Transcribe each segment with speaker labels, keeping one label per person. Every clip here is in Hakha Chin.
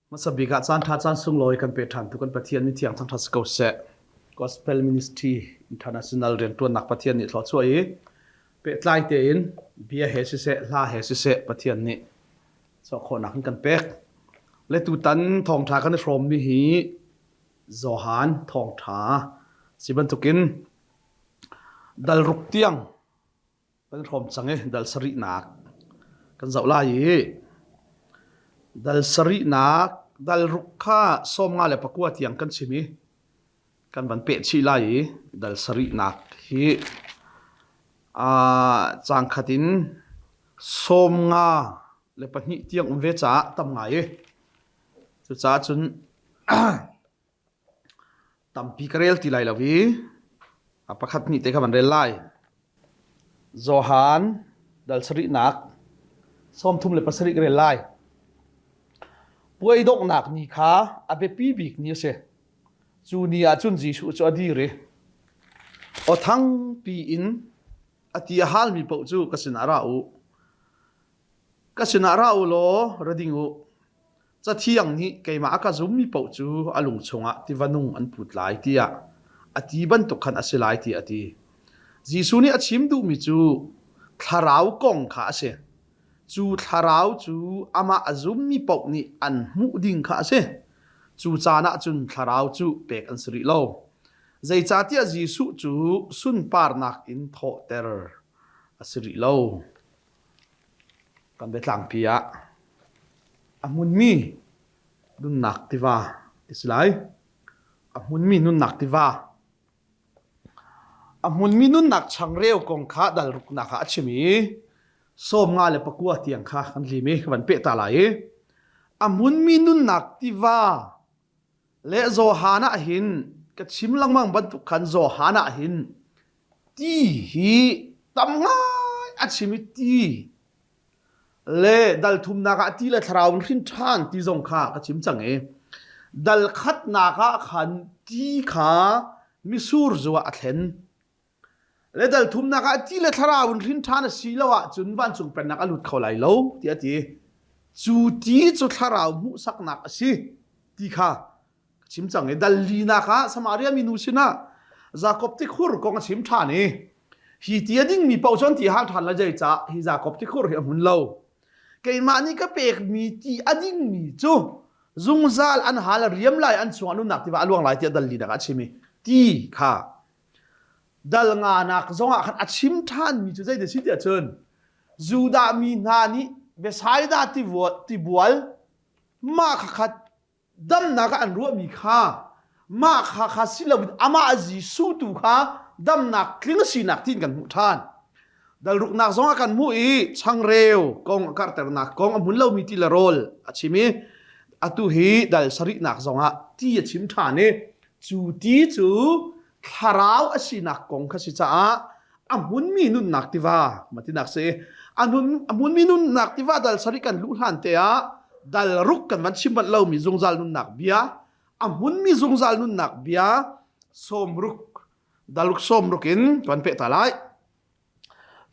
Speaker 1: Hmasa bik ah caan ṭha caan sunglawi kan pe ṭhan tu kan Pathian mi thiang thangṭhat si ko seh. Gospel Ministry International rianṭuannak Pathian nih thluachuah i pehtlai tein bia he siseh hla he siseh Pathian nih chuah khawhnak in kan pek. Le tutan thawngṭha kan i hrawmmi hi Johan thawngṭha si bantukin dal ruk tiang Kan hrawm cang i dal sarihnak kan zoh lai i dal sarihnak dal ruk kha 54 tiang kan chim i kan van peh chih lai i dal sarihnak hi aa caang khat in 52 tiang um ve caah tam ngai i cucaah cun Tampi ka rel ti lai lo i a pakhat hnih te kha van rel lai. Johan dal sarihnak 37 ka rel lai. Puai donghnak ni kha a biapi bik ni a si. Cu ni ah cun Jesuh cu a dir i aw thangpi in a ti a halmi paoh cu ka sinah ra u. Ka sinah ra u law ra ding u. Cathiang nih keimah a ka zummi paoh cu a lung chungah tiva nung an put lai tiah a ti bantuk khan a si lai tiah a ti. Jesuh nih a chim duhmi cu thlarau kong kha a si. Cu thlarau cu amah a zummi paoh nih an hmuh ding kha a si. Cu caan ah cun thlarau cu pek an si rih lo. Zeicahtiah Jesuh cu sunparnak in thawhter a si rih lo. Kan biatlangpi ah a hmunmi nunnak tiva ti si lai. A hmunmi nunnak tiva. A hmunmi nunnak changreu kong kha dal ruknak ah a chim i 59 tiang kha kan lim i ka van peh ta lai i a hmunmi nunnak tiva le Johan ah hin ka chim lengmang bantuk khan Johan ah hin Ti hi tam ngai a chim i ti le dal thumnak ah ti le thlarau in hrin ṭhan ti zong kha ka chim cang i dal khatnak ah khan ti kha misur zu ah a thlen. Le dal thumnak ah ti le thlarau in hrin ṭhan a si lo ahcun vancung pennak a lut kho lai lo tiah a ti. Cu ti cu thlarau hmuhsaknak a si ti kha chim cang i dal linak ah Samaria minu sinah Jakob tikhur kong a chim ṭhan i hi ti a dingmi paoh cu an ti hal ṭhan lai zeicah hi Jakob tikhur hi a hmun lo keimah nih ka pekmi ti a dingmi cu zungzal an hal a riam lai an chungah nunnak tiva a luang lai tiah dal linak ah a chim i ti kha dal nganak zongah khan a chim ṭhanmi cu zeidah si tiah cun Judah mi hna nih Bethsaida tibual mah kha damnak ah an ruahmi kha mah kha kha si loin amah Jesuh tu kha damnak tling a sinak tiin kan hmuh ṭhan. Dalruknak zong ah kan hmuh i changreu kong a karhternak kong a hmun lomi ti le rawl a chim i atu hi dal sarihnak zong ah ti a chim ṭhan i cu ti cu thlarau a sinak kong kha si caah a hmunmi nunnak tiva matinak si a hmunmi nunnak tiva dal sarih kan luh hlan te ah dal ruk kan van chim bal lomi zungzal nunnak bia a hmunmi zungzal nunnak bia sawmruk dalruk sawmruk in kan peh ta lai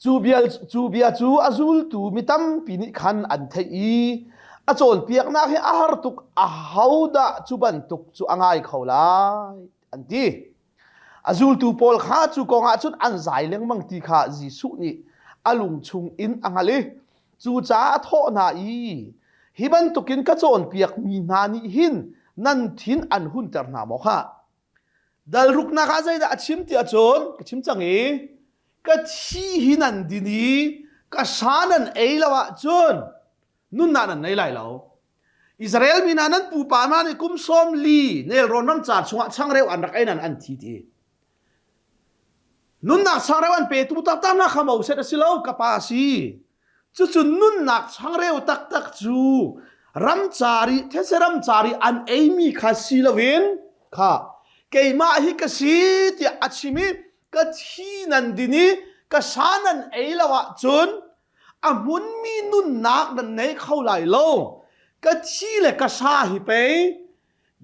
Speaker 1: cu bia cu bia cu a zultu mi tampi nih khan an theih i a cawnpiaknak hi a har tuk ahodah cu bantuk cu a ngai kho lai an ti A zultu pawl kha cu kong ah cun an zai lengmang ti kha Jesuh nih a lung chung in a hngalh i cucaah a thawh hna i hi bantukin ka cawnpiakmi hna nih hin nan thin an hunter hna maw khah? Dal ruknak ah zeidah a chim ti ahcun ka chim cang i ka thi hi nan din i ka sa nan ei lo ahcun nunnak nan nei lai lo. Israel mi hna nan pupa hna nih kum sawm li nelrawn ramcar chungah changreu an rak ei nan an thi ti. Nunnak changreu an petu taktak hna kha Moses a si lo ka pa a si. Cucu nunnak changreu taktak cu ramcar i thetse ramcar i an eimi kha si loin kha keimah hi ka si tiah a chim i ka thi nan din i ka sa nan ei lo ahcun a hmunmi nunnak nan nei kho lai lo ka thi le ka sa hi pei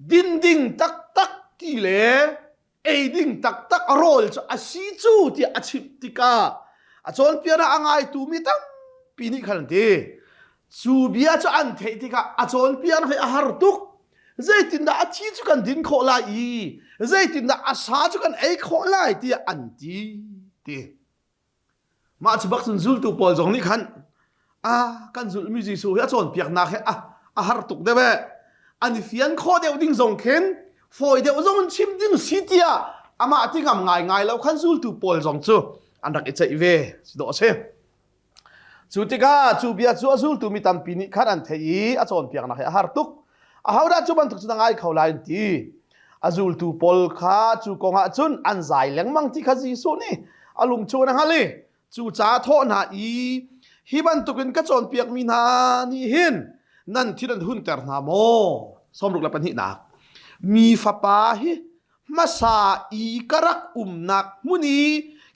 Speaker 1: din ding taktak ti le ei ding taktak rawl cu a si cu tiah a chimh tikah a cawnpiak ah a ngaitu mi tampi nih khan an ti. Cu bia cu an theih tikah a cawnpiak hi a har tuk. Zeitindah a thi cu kan din khawh lai i zeitindah a sa cu kan ei khawh lai tiah an ti ti. Mah cu bak cun zultu pawl zong nih khan a kan zulhmi Jesuh hi a cawnpiaknak hi a, a har tuk deuh eh. An i fian khawh deuh ding zong khin fawi deuh zong in chim ding si tiah amah ti ngam ngaingai lo khan zultu pawl zong cu an rak i ceih ve si dawh a si. Cu tikah cu bia cu a zultu mi tampi nih khan an theih i a cawnpiaknak hi a har tuk. Ahodah cu bantuk cu na ngai kho lai an ti. A zultu pawl kha cu kong ah cun an zai lengmang ti kha Jesuh nih a lung cu a hngalh i cucaah thawh hna i hi bantukin ka cawnpiakmi hna nih hin nan thin an hunter hna maw? 62nak Mi fapa hi hmasa i ka rak umnak hmun i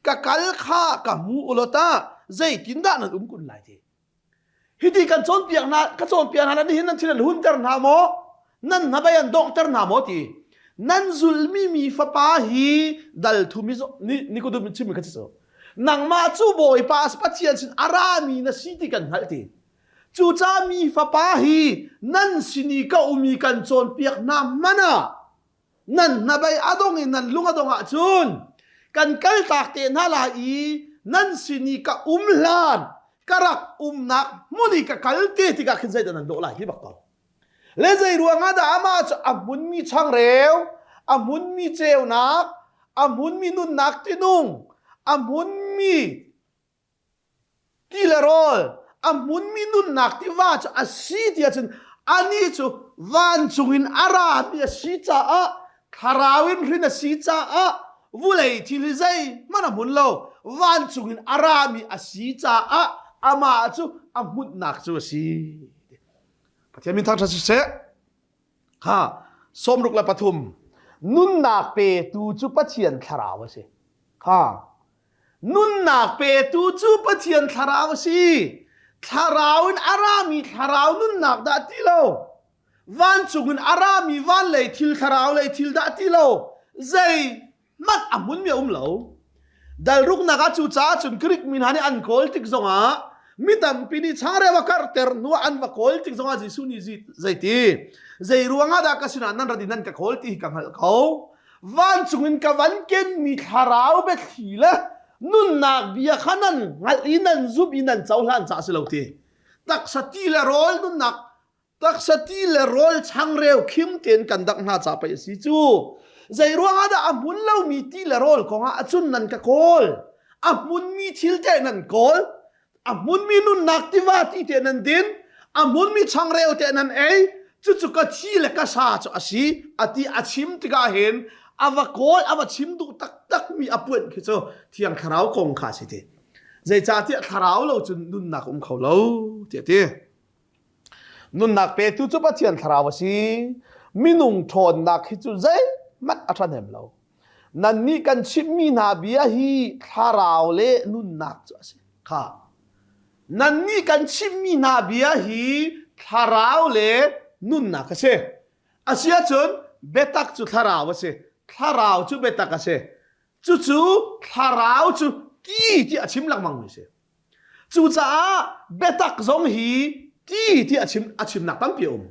Speaker 1: ka kal kha ka hmu ulaw ta zeitindah nan um kun lai ti hiti kan cawnpiak hna ka cawnpiak hna nihin nan thin an hunter hna maw nan hnabei an donghter hna maw ti nan zulmi mi fapa hi dal thum i nikudum chimmi kha cu nangmah cu bawipa pathian sin a rami na si ti kan hngalh ti cucaah mi fapa hi nan sin i ka um i kan cawnpiak hna hmanh ah Nan hnabei a dong i nan lung a dong ahcun kan kaltak te hna lai i nan sin i ka um hlan ka rak umnak hmun i ka kal te tikah khin zeidah nan dawh lai ti bak ko. Le zei ruangah dah amah cu a hmunmi changreu, a hmunmi ceunak, a hmunmi nunnak tinung, a hmunmi Ti le rawl a hmunmi nunnak tiva cu a si ti ahcun anih cu vancung in a rami a si caah thlarau in hrin a si caah vulei thil hi zeihmanh a hmun lo vancung in a rami a si caah amah cu a hmunhnak cu a si. Pathian min thangṭhat siseh. Ha 63 nunnak petu cu Pathian thlarau a si. Kha Nunnak petu cu Pathian thlarau a si. Thlarau in a rami thlarau nunnak dah ti lo. Vancung in a rami van lei thil thlarau lei thil dah ti lo. Zei hmanh a hmunmi a um lo. Dalruknak ah cucaah cun Greek mi hna nih an kawl tik zongah mi tampi nih changreu a karhter hnu ah an va kawl tik zongah Jesuh nih zeiti zei ruangah dah ka sinah nan rat i nan ka kawl ti hi ka hngalh ko. Vancung in ka van kenmi thlarau biathli le nunnak bia kha nan hngalh i nan zumh i nan cohlan caah si lo ti. Taksa ti le rawl nunnak taksa ti le rawl changreu khim tein kan dangh hna ca pei a si cu. Zei ruangah dah a hmun lomi ti le rawl kongah acun nan ka kawl? A hmunmi thil teh nan kawl? A hmunmi nunnak tiva ti te nan din, a hmunmi changreu te nan ei, cucu ka thi le ka sa cu a si, a ti a chim tikah hin a va kawl, a va chim duh taktak mi a puanh khi cu Thiang Thlarau kong kha a si ti. Zeicahtiah thlarau lo cun nunnak um kho lo, tiah ti. Nunnak petu cu Pathian thlarau a si. Minung ṭhawnnak hi cu zeihmanh a ṭhahnem lo. Nannih kan chimhmi hna bia hi thlarau le nunnak cu a si. Kha. Nannih kan chimhmi hna bia hi thlarau le nunnak a si. Asiahcun biatak cu thlarau a si. Thlarau cu biatak a si. Cucu thlarau cu ti tiah a chim lengmangmi a si. Cucaah biatak zong hi ti ti a chim a chimnak tampi a um.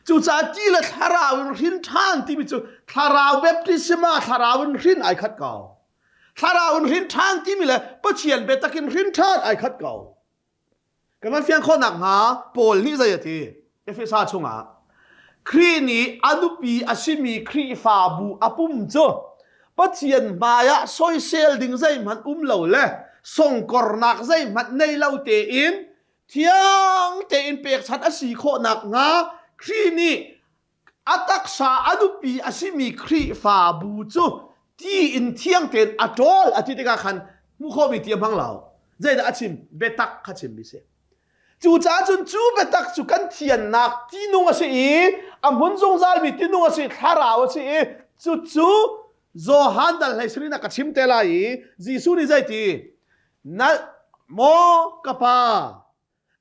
Speaker 1: Cucaah ti le thlarau in hrin ṭhan timi cu thlarau baptisma thlarau in hrin ai khat ko. Thlarau in hrin ṭhan timi le Pathian biatak in hrin ṭhan ai khat ko. Kan van fiang khawh nakhnga Paul nih zei a ti? Efesa chungah Khrih nih a nupi a simi Khrihfabu a pum cu Pathian hmaiah soisel ding zeihmanh um lo le songkornak zeihmanh nei lo tein thiang tein pekchanh a si khawh nakhnga Khrih nih a taksa a nupi a simi Khrihfabu cu ti in thiang tein a ṭawl a ti tikah khan hmuh khawhmi ti a hmang lo. Zeidah a chim? Biatak kha chimmi si. Cucaah cun cu biatak cu kan thiannak tinung a si i a hmun zungzalmi tinung a si, thlarau a si i cucu Johan dal hlei sirin a ka chim te lai i Jesuh nih zeiti na maw ka pa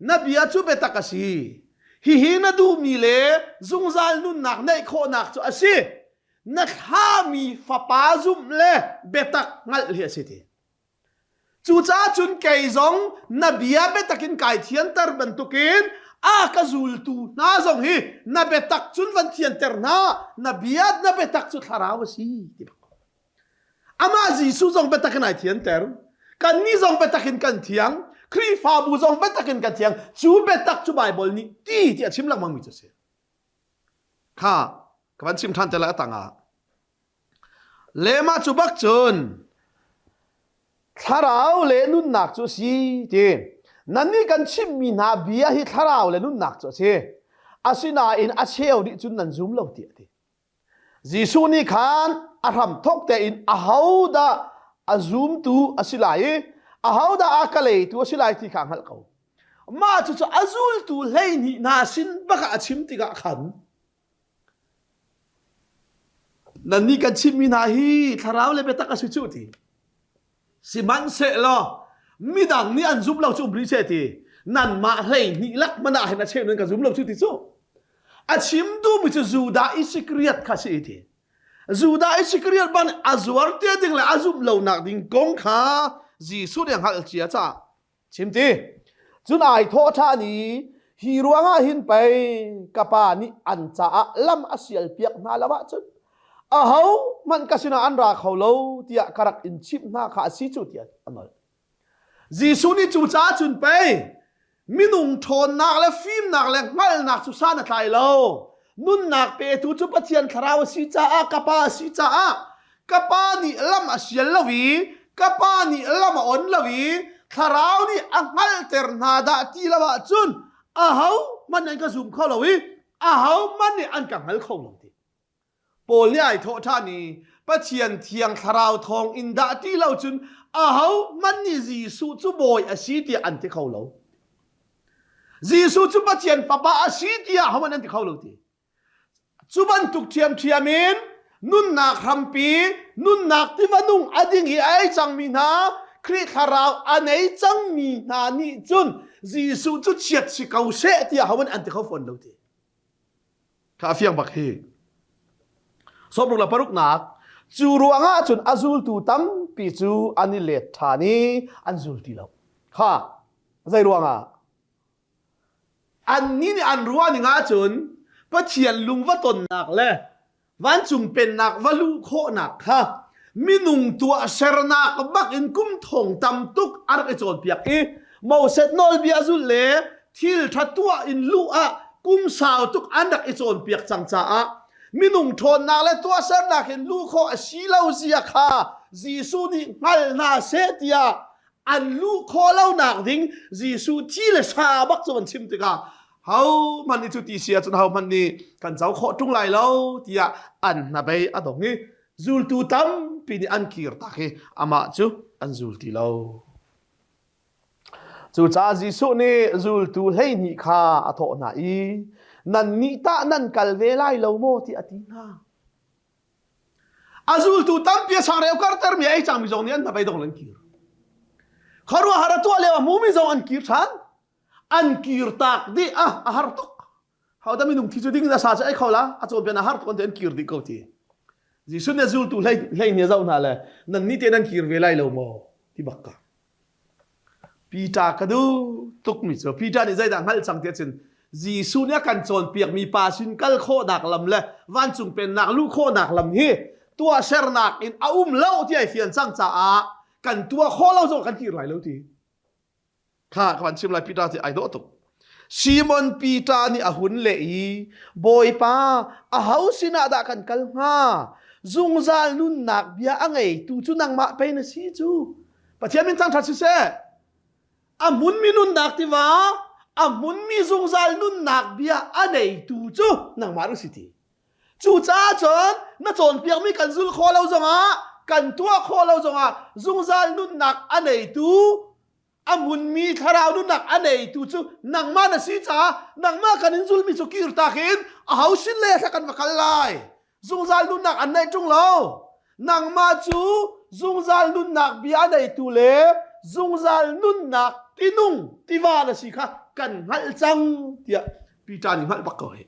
Speaker 1: na bia cu biatak a si hihi na duhmi le zungzal nunnak neih khawhnak cu a si na thlami fapa zumh le biatak hngalh hi a si ti Cucaah cun kei zong na bia biatak in kai thianter bantukin A ka zultu hna zong hi na biatak cun van thianter hna, na bia na biatak cu thlarau a si ti bak. Amah Jesuh zong biatak in ai thianter. Kannih zong biatak in kan thiang. Khrihfabu zong biatak in kan thiang. Cu biatak cu Baibal nih ti ti a chim lengmang mi cu a si. Kha ka van chim ṭhan te lai a tang ah. Lema cu bak cun thlarau le nunnak cu a si ti. Nannih kan chimhmi hna bia hi thlarau le nunnak cu a si. Asinain a cheu nih cun nan zum lo tiah a ti. Jesuh nih khan a hramthawk tein ahodah a zumtu a si lai i ahodah a ka leitu a si lai ti kha a hngalh ko. Mah cucu a zultu 12 hna sin bak ah a chim tikah khan nannih kan chimmi hna hi thlarau le biatak a si cu ti. Sihmanhsehlaw midang nih an zum lo cu um rih seh ti nanmah 12 lak hmanh ah hin a cheu nan ka zum lo cu ti cu. A chim duhmi cu Judah Iskariot kha si ti. Judah Iskariot ban a zuar te ding le a zumh lonak ding kong kha Jesuh nih a hngalh cia caah Chim ti. Cun ai thawh ṭhan i hi ruangah hin pei ka pa nih an caah lam a sialpiak hna lo ahcun aho hmanh ka sinah an ra kho lo tiah ka rak in chimh hna kha a si cu tiah a nolh. Jesuh nih cucaah cun pei minung ṭhawnnak le fimnak le hngalhnak cu san a tlai lo. Nunnak petu cu Pathian thlarau a si caah ka pa a si caah ka pa nih lam a sial lo i ka pa nih lam a on lo i thlarau nih a hngalhter hna dah ti lo ahcun aho hmanh an ka zum kho lo i aho hmanh nih an ka hngal kho lo ti Paul nih ai thawh ṭhan i Pathian thiang thlarau thawng in dah ti lo cun aho hmanh nih Jesuh cu bawi a si tiah an ti kho lo. Jesuh cu Pathian fapa a si tiah ahohmanh an ti kho lo ti. Cu bantuk ṭhiamṭhiam in nunnak hrampi, nunnak tiva nung a ding i a ei cangmi hna, Khrih thlarau a nei cangmi hna nih cun Jesuh cu chiat si ko seh tiah ahohmanh an ti kho fawn lo ti. Kha a fiang bak hi. Sawmruk le paruknak cu ruangah cun a zultu tampi cu an i let ṭhan i an zul ti lo. Kha zei ruangah? Annih nih an ruah ning ahcun Pathian lung va tonnak le vancung pennak va luh khawhnak kha minung tuahsernak bak in kum thong tam tuk a rak i cawnpiak i Moses nawlbia zulh le thil ṭha tuah in luh ah kum sau tuk an rak i cawnpiak cang caah minung ṭhawnnak le tuahsernak in luh khawh a si lo zia kha Jesuh nih hngal hna seh tiah an luh khawh lonak ding Jesuh thi le sa bak cu an chim tikah ho hmanh nih cu ti si ahcun ho hmanh nih kan co khawh ṭung lai lo tiah an hnabei a dong i zultu tampi nih an kir tak i amah cu an zul ti lo. Cucaah Jesuh nih zultu 12 kha a thawh hna i nannih tah nan kal ve lai lo maw tiah a ti hna. A zultu tampi a changreu kartermi a ei cangmi zong nih an hnabei dong an kir. Khuaruahhar a tuah lio a hmumi zong an kir ṭhan. An kir tak dih ah a har tuk. Hodah minung thi cu ding in a sa cu ei kho la a cawnpian a har tuk an ti an kir dih ko ti. Jesuh nih a zultu hlei hlei nih a zoh hna le nan nih te nan kir ve lai lo maw ti bak ka. Peter ka duh tukmi cu Peter nih zeidah hngalh cang tiah cun Jesuh nih a kan cawnpiakmi pa sin kal khawhnak lam le vancung pennak luh khawhnak lam hi tuahsernak in a um lo ti ai fian cang caah kan tuah khawh lo zong kan kir lai lo ti kha ka van chim lai Peter ti ai dawh tuk Simon Peter nih a hun leh i Bawipa aho sinah dah kan kal hnga zungzal nunnak bia a ngeitu cu nangmah pei na si cu Pathian min thangṭhat siseh a hmunmi nunnak tiva a hmunmi zungzal nunnak bia a neitu cu nangmah na si ti cucaah cun na cawnpiakmi kan zul khawh lo zongah kan tuah khawh lo zongah zungzal nunnak a neitu a hmunmi thlarau nunnak a neitu cu nangmah na si caah nangmah kan in zulmi cu kirtak in aho sin le thla kan va kal lai Zungzal nunnak an neih ṭung lo. Nangmah cu zungzal nunnak bia neitu le zungzal nunnak tinung tiva na si kha kan hngalh cang tiah Peter nih hngalh bak ko hi.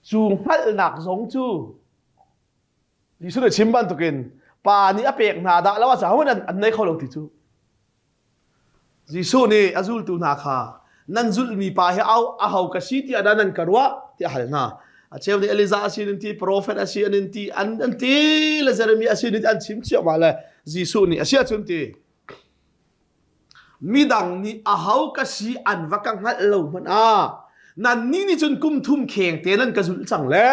Speaker 1: Cu hngalhnak zong cu Jesuh nih chim bantukin pa nih a pek hna dah lo ah an, an nei kho lo ti cu. Jesuh nih a zultu hna kha nan zulhmi pa hi au aho ka si tiah dah nan ka ruah tiah a hal hna. A cheu nih Elijah a si an ti, profet a si an in ti, an an ti le Jeremiah a si an an chim ciahmah le Jesuh nih a si ahcun ti midang nih aho ka si an va ka hngalh lo hmanh ah nannih nih cun kum thum kheng te nan ka zulh cang le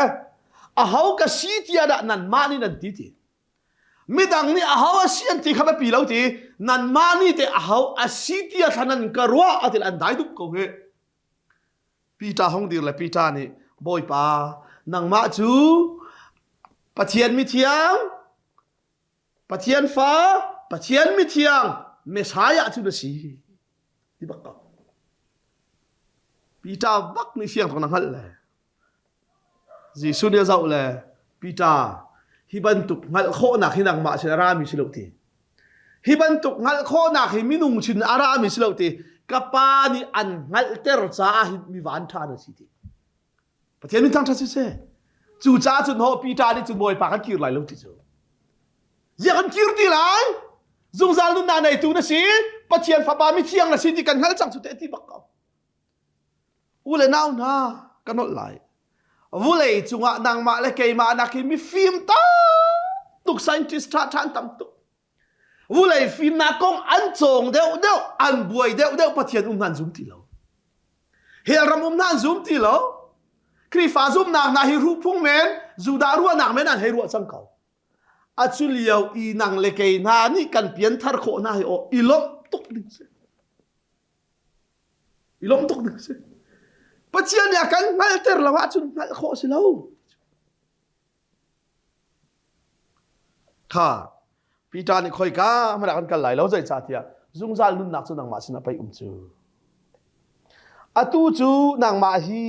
Speaker 1: aho ka si tiah dah nanmah nih nan ti ti. Midang nih aho a si an ti kha biapi lo ti nanmah nih teh aho a si ti a thla nan ka ruah a ti an dai dup ko hi. Peter hong dir le Peter nih Bawipa nangmah cu Pathian mithiang Pathian fa Pathian mithiang Messiah cu na si ti bak ko. Peter bak nih fiang na hngalh le Jesuh nih a zoh le Peter, hi bantuk hngalh khawhnak hi nangmah sin a rami si lo ti. Hi bantuk hngalh khawhnak hi minung sin a rami si lo ti. Ka pa nih an hngalhter caah hi mi van ṭha na si ti. Pathian min thangṭhat siseh. Cucaah cun ho Peter nih cun Bawipa kan kir lai lo ti cu. Ziah kan kir ti lai? Zungzal nunnak neitu na si, Pathian fapa mithiang na si ti kan hngalh cang cu te ti bak ko. U le nau hna ka nolh lai. Vulei cungah nangmah le keimah nak hi mifim tuk scientist ṭha ṭha an tam tuk. Vulei fimnak kong an cawng deuh deuh, an buai deuh deuh Pathian um hna an zum ti lo. Hell ram um hna an zum ti lo. Khrihfa zumnak hna hi ruhphung men, Judah ruahnak men an hei ruah cang ko. A cu lio i nang le kei hna nih kan pianthar khawh hna hi aw i lawmh tuk ding si. I lawmh tuk ding si. Pathian nih a kan hngalhter lo ahcun hngalh khawh si lo. Kha Peter nih khoika hmanh ah kan kal lai lo zeicahtiah zungzal nunnak cu nangmah sinah pei um cu. Atu cu nangmah hi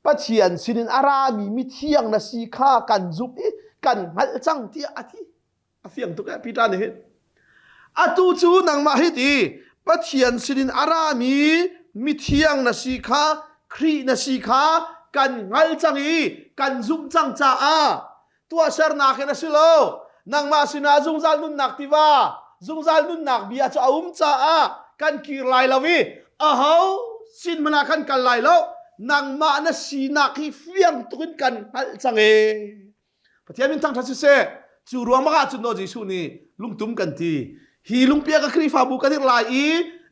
Speaker 1: Pathian sinin a rami mithiang na si kha kan zumh i kan hngalh cang tiah a ti. A fiang tuk eh Peter nih hin. Atu cu nangmah hi ti Pathian sinin a rami mithiang na si kha Khrih na si kha kan hngal cang i kan zumh cang caah tuahsernak in a si lo nangmah sinah zungzal nunnak tiva zungzal nunnak bia cu a um caah kan kir lai lo i aho sin hmanh ah kan kal lai lo nangmah na sinak hi fiang tuk in kan hngalh cang e Pathian min thangṭhat siseh cu ruang ah cun Jesuh nih lungtum kan ti hi lungpia ka Khrihfabu kan dirh lai i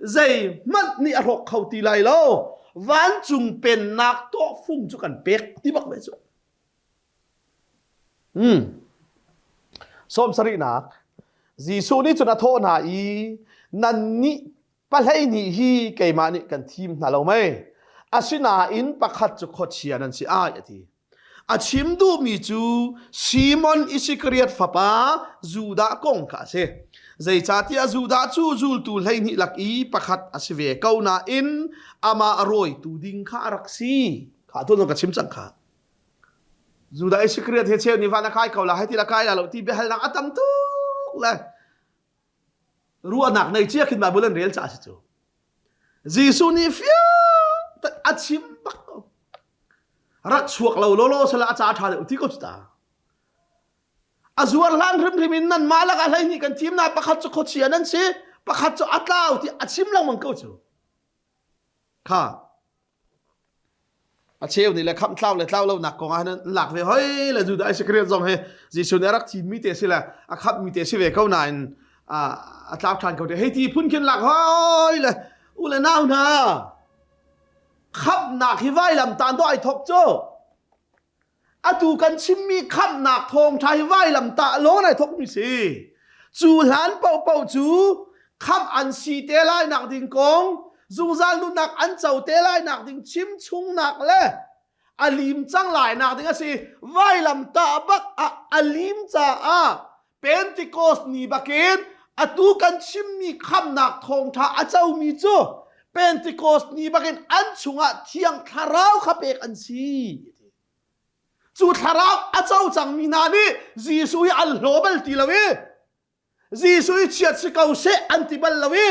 Speaker 1: zeihmanh nih a hrawk kho ti lai lo vancung pennak tawhfung cu kan pek ti bak ve cu Hmm. Sawmsarihnak Jesuh nih cun a thawh hna i nannih pahleihnih hi keimah nih kan thim hna lo mei asinain pakhat cu khuachia nan si ai a ti A chim duhmi cu Simon Iskariot fapa Judah kong kha a si. Zeicahtiah Judah cu zultu 12 lak i pakhat a si ve ko nain amah rawitu ding kha a rak si. Kha tu ka chim cang kha. Judah Iskariot he cheu nih van a kai ko la hei ti la kai la lo ti biahalnak a tam tuk le ruahnak nei cia khin Bible an rel ca si cu. Jesuh nih fiang a chim bak ko. Rak chuak lo lawlaw sala a ca ṭha deuh ti ko cu ta. A zuar hlan hrimhrim in nan mah lakah 12 kan thim na pakhat cu khuachia nan si, pakhat cu a tlau ti a chim lengmang ko cu. Kha A cheu nih le khamh tlau le tlau lonak kong ah hin lak ve hoi le Judah Iscariot zong hi Jesuh nih a rak thimmi te si le a khamhmi te si ve ko nain a tlau ṭhan ko te hei ti phun khin lak hoi le u le nau hna khamhnak hi vailam tan dawh ai thok cu Atu kan chimmi khamhnak thawngṭha hi vailamtah lawng ai thawkmi si. Cu hlan paohpaoh cu khamh an si te lai nak ding kong, zungzal nunnak an co te lai nak ding chimchungnak le a lim cang lai nak ding a si. Vailamtah bak ah a lim caah Pentecost ni bakin atu kan chimmi khamhnak thawngṭha a comi cu Pentecost ni bakin an chungah Thiang Thlarau kha pek an si. Cu thlarau a co cangmi hna nih Jesuh hi an hlaw bal ti lo i Jesuh hi chiat si ko seh an ti bal lo i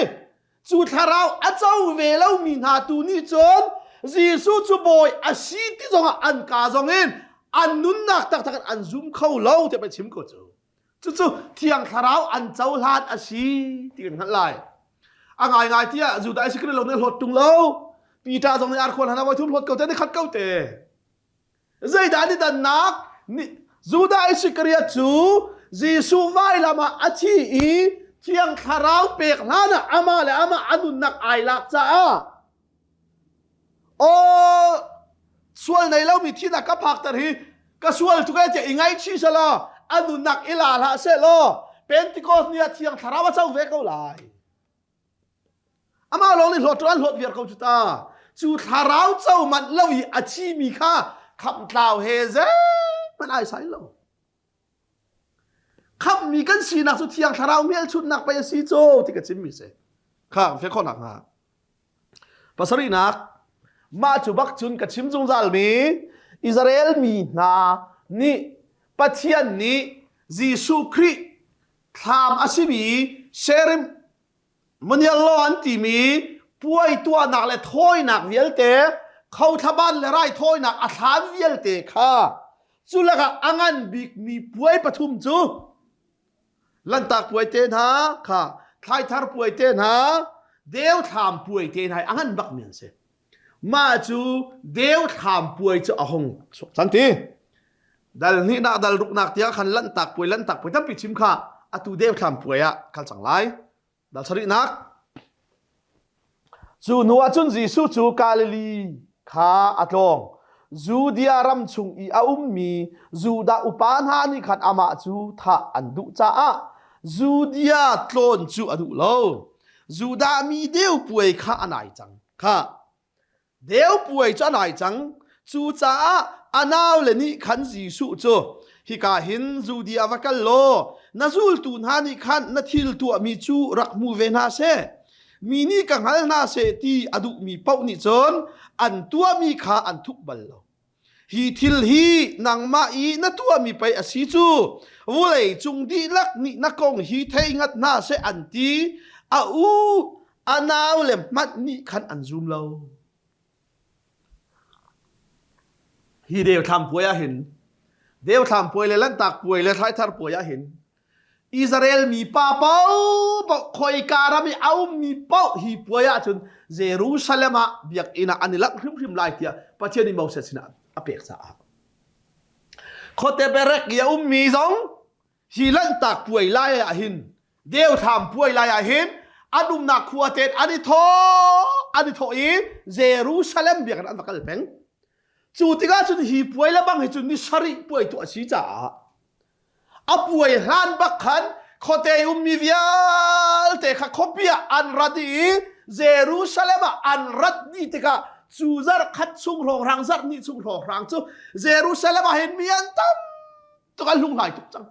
Speaker 1: cu thlarau a co ve lomi hna tu nih cun Jesuh cu bawi a si ti zongah an ka zongin an nunnak taktak in an zum kho lo tiah pei chim ko cu. Cucu Thiang Thlarau an cohlan a si ti kan hngalh lai. A ngaingai tiah Judah Iskariot lo nih hlawt tung lo. Peter zong nih arkhuan hana voi thum hlawt ko te ni khat ko te. Zeidah ni dannak? Judah Iskariot cu Jesuh vailam ah a thi i Thiang Thlarau pek hlan ah amah le amah a nunnak ai lak caah Aw sual nei lomi thihnak ka phakter hi ka sual tuk e tiah i ngaihchih selaw a nunnak i la hlah sehlaw Pentecost ni ah Thiang Thlarau a co ve ko lai. Amah lawng nih hlawt an hlawt viar ko cu ta. Cu thlarau co manh lo i a thimi kha khamhtlau he zeihmanh ai sai lo. Khamhmi kan sinak cu Thiang Thlarau hmelchunhnak pei a si cu ti ka chimmi si. Kha fe khawhnak hnga. Pasarihnak, mah cu bak cun ka chim zungzalmi Israel mi hna nih Pathian nih Jesuh Khrih thlam a simi serim Muniallo an timi puai tuahnak le thawinak vialte khothlaban le raithawinak a thlan vialte kha cu lakah a ngan bikmi puai pathum cu Lanhtak puai te hna kha thlaithar puai te hna deuthlam puai te hna a ngan bakmi an si. Mah cu deuthlam puai cu a hung chuak cang ti. Dal hnihnak dal ruknak tiah khan lanhtak puai lanhtak puai tampi chim kha atu deuthlam puai ah kal cang lai. Dal sarihnak Cu hnu ah cun Jesuh cu Galilee kha a tlawng. Judea ram chung i a ummi Judah upa hna nih khan amah cu thah an duh caah Judea tlawn cu a duh lo. Judah mi deu puai kha a nai cang. Kha Deu puai cu a nai cang. Cucaah a naule nih khan Jesuh cu hika hin Judea va kal law na zultu hna nih khan na thil tuahmi cu rak hmu ve hna seh. Mi nih ka hngal hna seh ti a duhmi paoh nih cun an tuahmi kha an thup bal lo. Hi thil hi nangmah i na tuahmi pei a si cu vulei cung dihlak nih na kong hi thei ngat hna seh an ti. A u a naule hmanh nih khan an zum lo. Hi Deuthlam puai ah hin Deuthlam puai le Lanhtak puai le Thlaithar puai ah hin Israel mi pa paoh khoika ram i a ummi paoh hi puai ahcun Jerusalem ah biakinn ah an i langh hrimhrim lai tiah Pathian nih Moses sinah a pek caah khuate berek i a ummi zong hi lanhtak puai lai ah hin Deuthlam puai lai ah hin an umnak khua tein an i thawh an i thawh i Jerusalem biakinn an va kal peng cu tikah cun hi puai le bang hi cun ni sarih puai tu a si caah A puai hlan bak khan khuate ummi vialte kha khuapi ah an rat i Jerusalem ah an rat dih tikah cu zarh khat chung hrawnghrang zarh hnih chung hrawnghrang cu Jerusalem ah hin mi an tam tuk an hlunghlai tuk cang.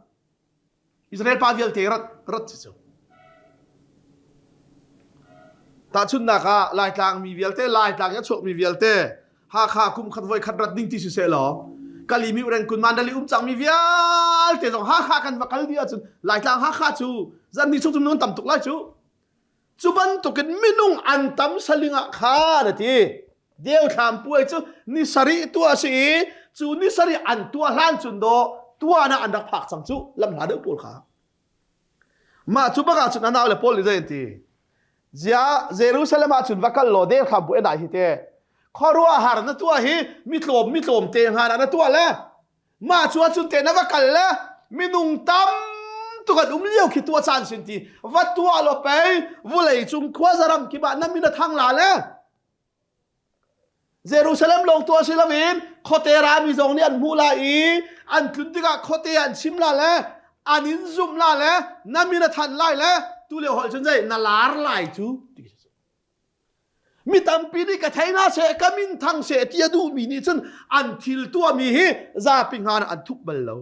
Speaker 1: Israel pa vialte rat rat si cu. Tahchunhnak ah Laitlang mi vialte Laitlang in a chuakmi vialte Hakha kum khat voi khat rat ding ti si seh law Kalimi Rengkun Mandali um cangmi vialte zong Hakha kan va kal dih ahcun Laitlang Hakha cu zan ni chung cu minung tam tuk lai cu. Cu bantukin minung an tam saling ah khan a ti. Deuthlam puai cu ni sarih tuah a si i cu ni sarih an tuah hlan cun dawh tuan ah an rak phak cang cu lamhla deuh pawl kha. Mah cu bak ah cun a naule Paul nih zei an ti? Ziah Jerusalem ah cun va kal law dehram bu enai hi te. Khuaruahhar na tuah hi mi tlawm mi tlawm te hnga na tuah le mah cu ahcun te na va kal le minung tam tuk an um lio khi tuah caan sin ti va tuah law pei vulei cung khua zaram kip ah na min a thang la le Jerusalem lawng tuah si loin khuate rami zong nih an hmuh lai i an tlun tikah khuate an chim la le an in zumh la le na min a thanh lai le tu lio holh cun zei na lar lai cu ti mi tampi nih ka thei na seh ka min thang seh ti a duhmi nih cun an thil tuahmi hi zapi hngan an thup bal lo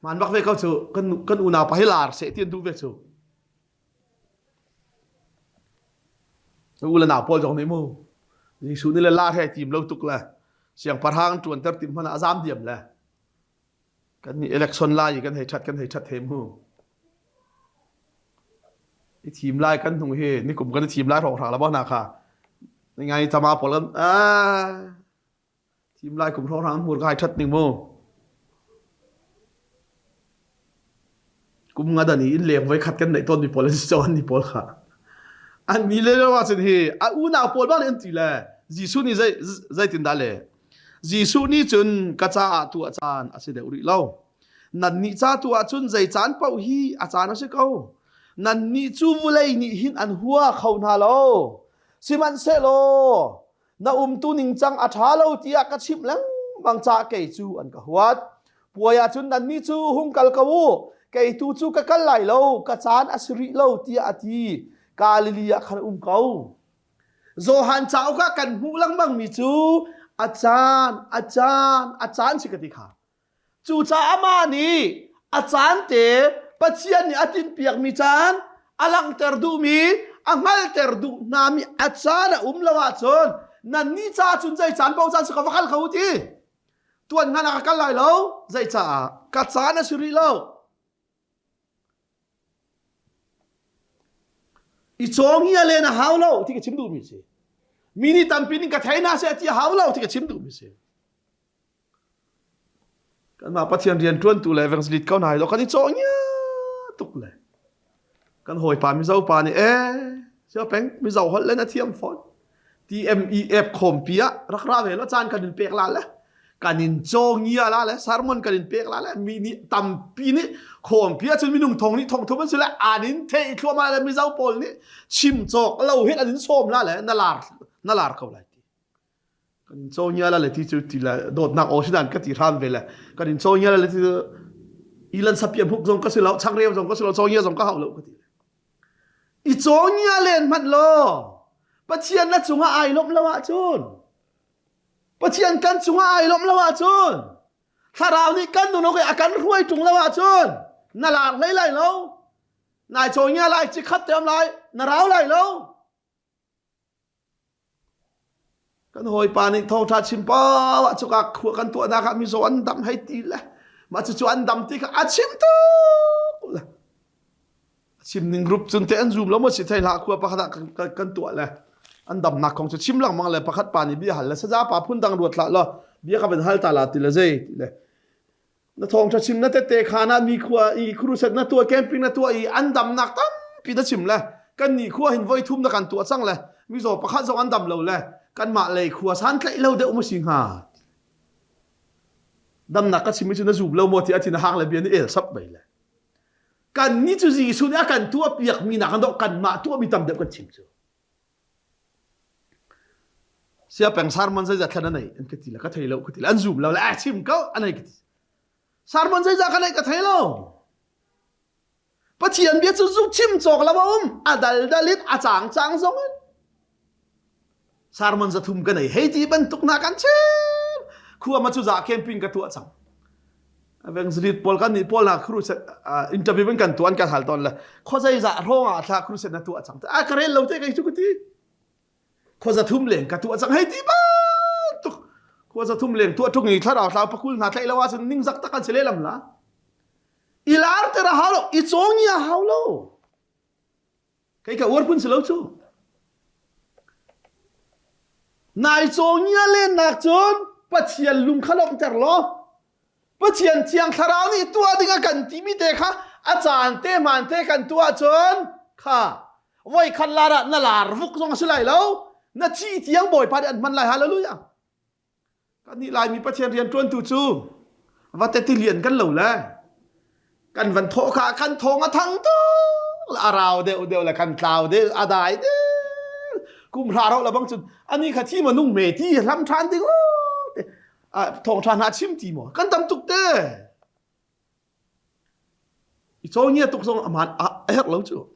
Speaker 1: Man bak ve ko cu kan kan unau pa hi lar seh ti an duh ve cu. U le nau pawl zong nih mu Jesuh nih le lar he tim lo tuk le siangpahrang ṭuan ter tim hmanh ah a zam diam le kan nih election lai i kan hei ṭhat kan hei ṭhat he mu i thim lai kan hnung hi nikum kan i thim lai hrawng hrang la bo hna kha ngai tama pawl kan ah Thim lai kum hrawnghrang hmur kai ṭhat ning mu. Kum nga dan i inn leng voi khat kan neih tawn mi pawl an si cawn ni pawl kha. An mi le lo ahcun hi a unau pawl bang nih an ti le Jesuh nih zei zeitindah le Jesuh nih cun ka caah tuah caan a si deuh rih lo. Nannih ca tu ahcun zei caan paoh hi a caan a si ko. Nannih cu vulei nih hin an hua kho hna lo. Sihmanhsehlaw na umtu ningcang a ṭha lo tiah ka chimh lengmang caah kei cu an ka huat. Puai ah cun nannih cu hung kal ko u, kei tu cu ka kal lai lo, ka caan a si rih lo tiah a ti. Galilee ah khan um ko. Johan cauk ah kan hmuh lengmangmi cu a caan, a caan, a caan si ka ti kha. Cucaah amah nih a caan te Pathian nih a tinhpiakmi caan a langhter duhmi, a hngalhter duh hnami a caan a um lo ahcun nannih caah cun zei caan paoh caan si ka va kal kho u ti. Tuan hngan ah ka kal lai lo. Zei caah? Ka caan a si rih lo. I cawng hi a len a hau lo ti ka chim duhmi si. Mi nih tampi ning ka thei na seh ti a hau lo ti ka chim duhmi si. Kanmah Pathian rianṭuantu le evangelist ko hna hi kan i cawh ngia tuk le kan hawipa Mizo pa nih ee sia peng Mizo holh le na thiam fawn TMEF khawmpi ah rak ra ve lo caan kan in pek la le kan in caw ngia la le sermon kan in pek la le mi nih tampi nih khawmpi ah cun minung thong nih thong thum an si le an in thei thluahmah le Mizo pawl nih chim cawk lo hin an in sawm la le na lar na lar ko lai ti Kan in caw la le ti cu ti le dawtnak aw si dan ka ti hram ve le kan in caw la le ti ilan sapiam huk zong ka si lo changreu zong ka si lo caw zong ka hau lo ka ti i caw len hmanh law Pathian na cungah ai lawmh lo ahcun Pathian kan cungah ai lawmh lo ahcun Thlarau nih kan nun a kan hruai ṭung lo ahcun na lar hlei lai lo nai caw lai cikhat te am lai na rau lai lo Kan hawipa nih thawngṭha chim poah cuka khua kan tuahnak ah mizaw an dam hei ti le mah cucu an dam ti kha a chim tuk le a chim ning rup cun te an zum lo maw si thei hlah khua pakhat ah kan tuah le an damnak kong cu chim lengmang le pakhat pa nih bia hal le saza pa phun dang ruat hlah law bia ka van hal ta la ti le zei ti le Na thawngṭha chim na tette khaan ah mi khua i crusade na tuah camping na tuah i an damnak tampi na chim le kan nih khua hin voi thum na kan tuah cang le mizaw pakhat zong an dam lo le kanmah lei khua san tlaih lo deuh maw si hnga damnak ka chim mi cu na zum lo maw ti a thin a hang le bia ni el sap bai le kan nih cu Jesuh nih a kan tuah piak mi nak an kanmah tuah mi tam deuh kan chim cu Siapeng sermon zeizat thlan a nei an ka ti le ka thei lo ka ti le an zum lo le a chim ko a nei ka ti. Sermon zeizah ka nei ka thei lo. Pathian bia cu zu chim cawk lo a um a daldal in a cang cang zong in. Sermon zathum ka nei hei ti bantuk hna kan chim. Khua ma cu za camping ka tuah cang. Evangelist pawl kan nih pawl hna crusade interview in kan tuan kan hal tawn le khuazei za hrawng ah thla crusade na tuah cang a ka rel lo te kai cu ka ti khuaza thum leng ka tuah cang hei ti bantuk khuaza thum leng tuah ṭung i thlarau thlau pakul hna tlaih lo ahcun ningzak tak an si lehlam la i lar ter a hau lo i cawngi a hau lo Kei ka uar phun si lo cu. Nai cawngia lennak cun Pathian lung kha lawmhter law Pathian thiang thlarau nih tuah ding a kan timi te kha a caan te hmaan te kan tuah cun kha voi khat lar ah na lar vuk zong a si lai lo na thi tiang Bawipa nih an hman lai hallelujah Kannih Laimi Pathian rianṭuantu cu vate tilian kan lo le kan van thawh kha kan thawng a thang tuk a rau deuh deuh le kan tlau deuh a dai deuh kum hra ro la bang cun ani kha thi ma nung me ti hlam ṭhan ding te thawng ṭha hna chim ti maw kan tam tuk te I cawngia tuk zong aman a herh lo cu.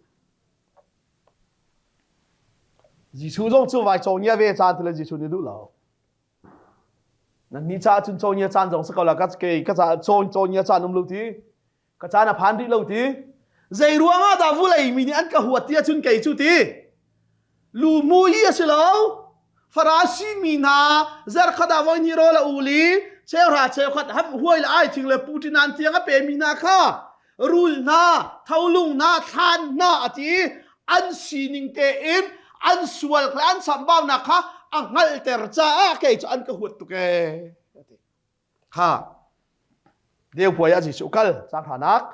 Speaker 1: Jesuh zong cu vai cawngia ve caan tu le Jesuh nih duh lo. Nan ni caah cun cawngia caan zong si ko la ka kei ka caah cawn cawngia caan um lo ti. Ka caan a phan rih lo ti. Zei ruang ah dah vulei mi nih an ka huat ti ahcun kei cu ti. Lu mu hi a si lo. Farasi mi hna zarkhat ah voi hnih rawl a ul i cheuhra cheukhat ham huai le ai thing le puṭinan tiang a pemi hna kha rul hna, tholung hna, thlan hna a ti i an sining tein an sual le an chambaunak kha a hngalhter caah kei cu an ka huat tuk ee. Kha deu puai ah Jesuh kal cang hranak.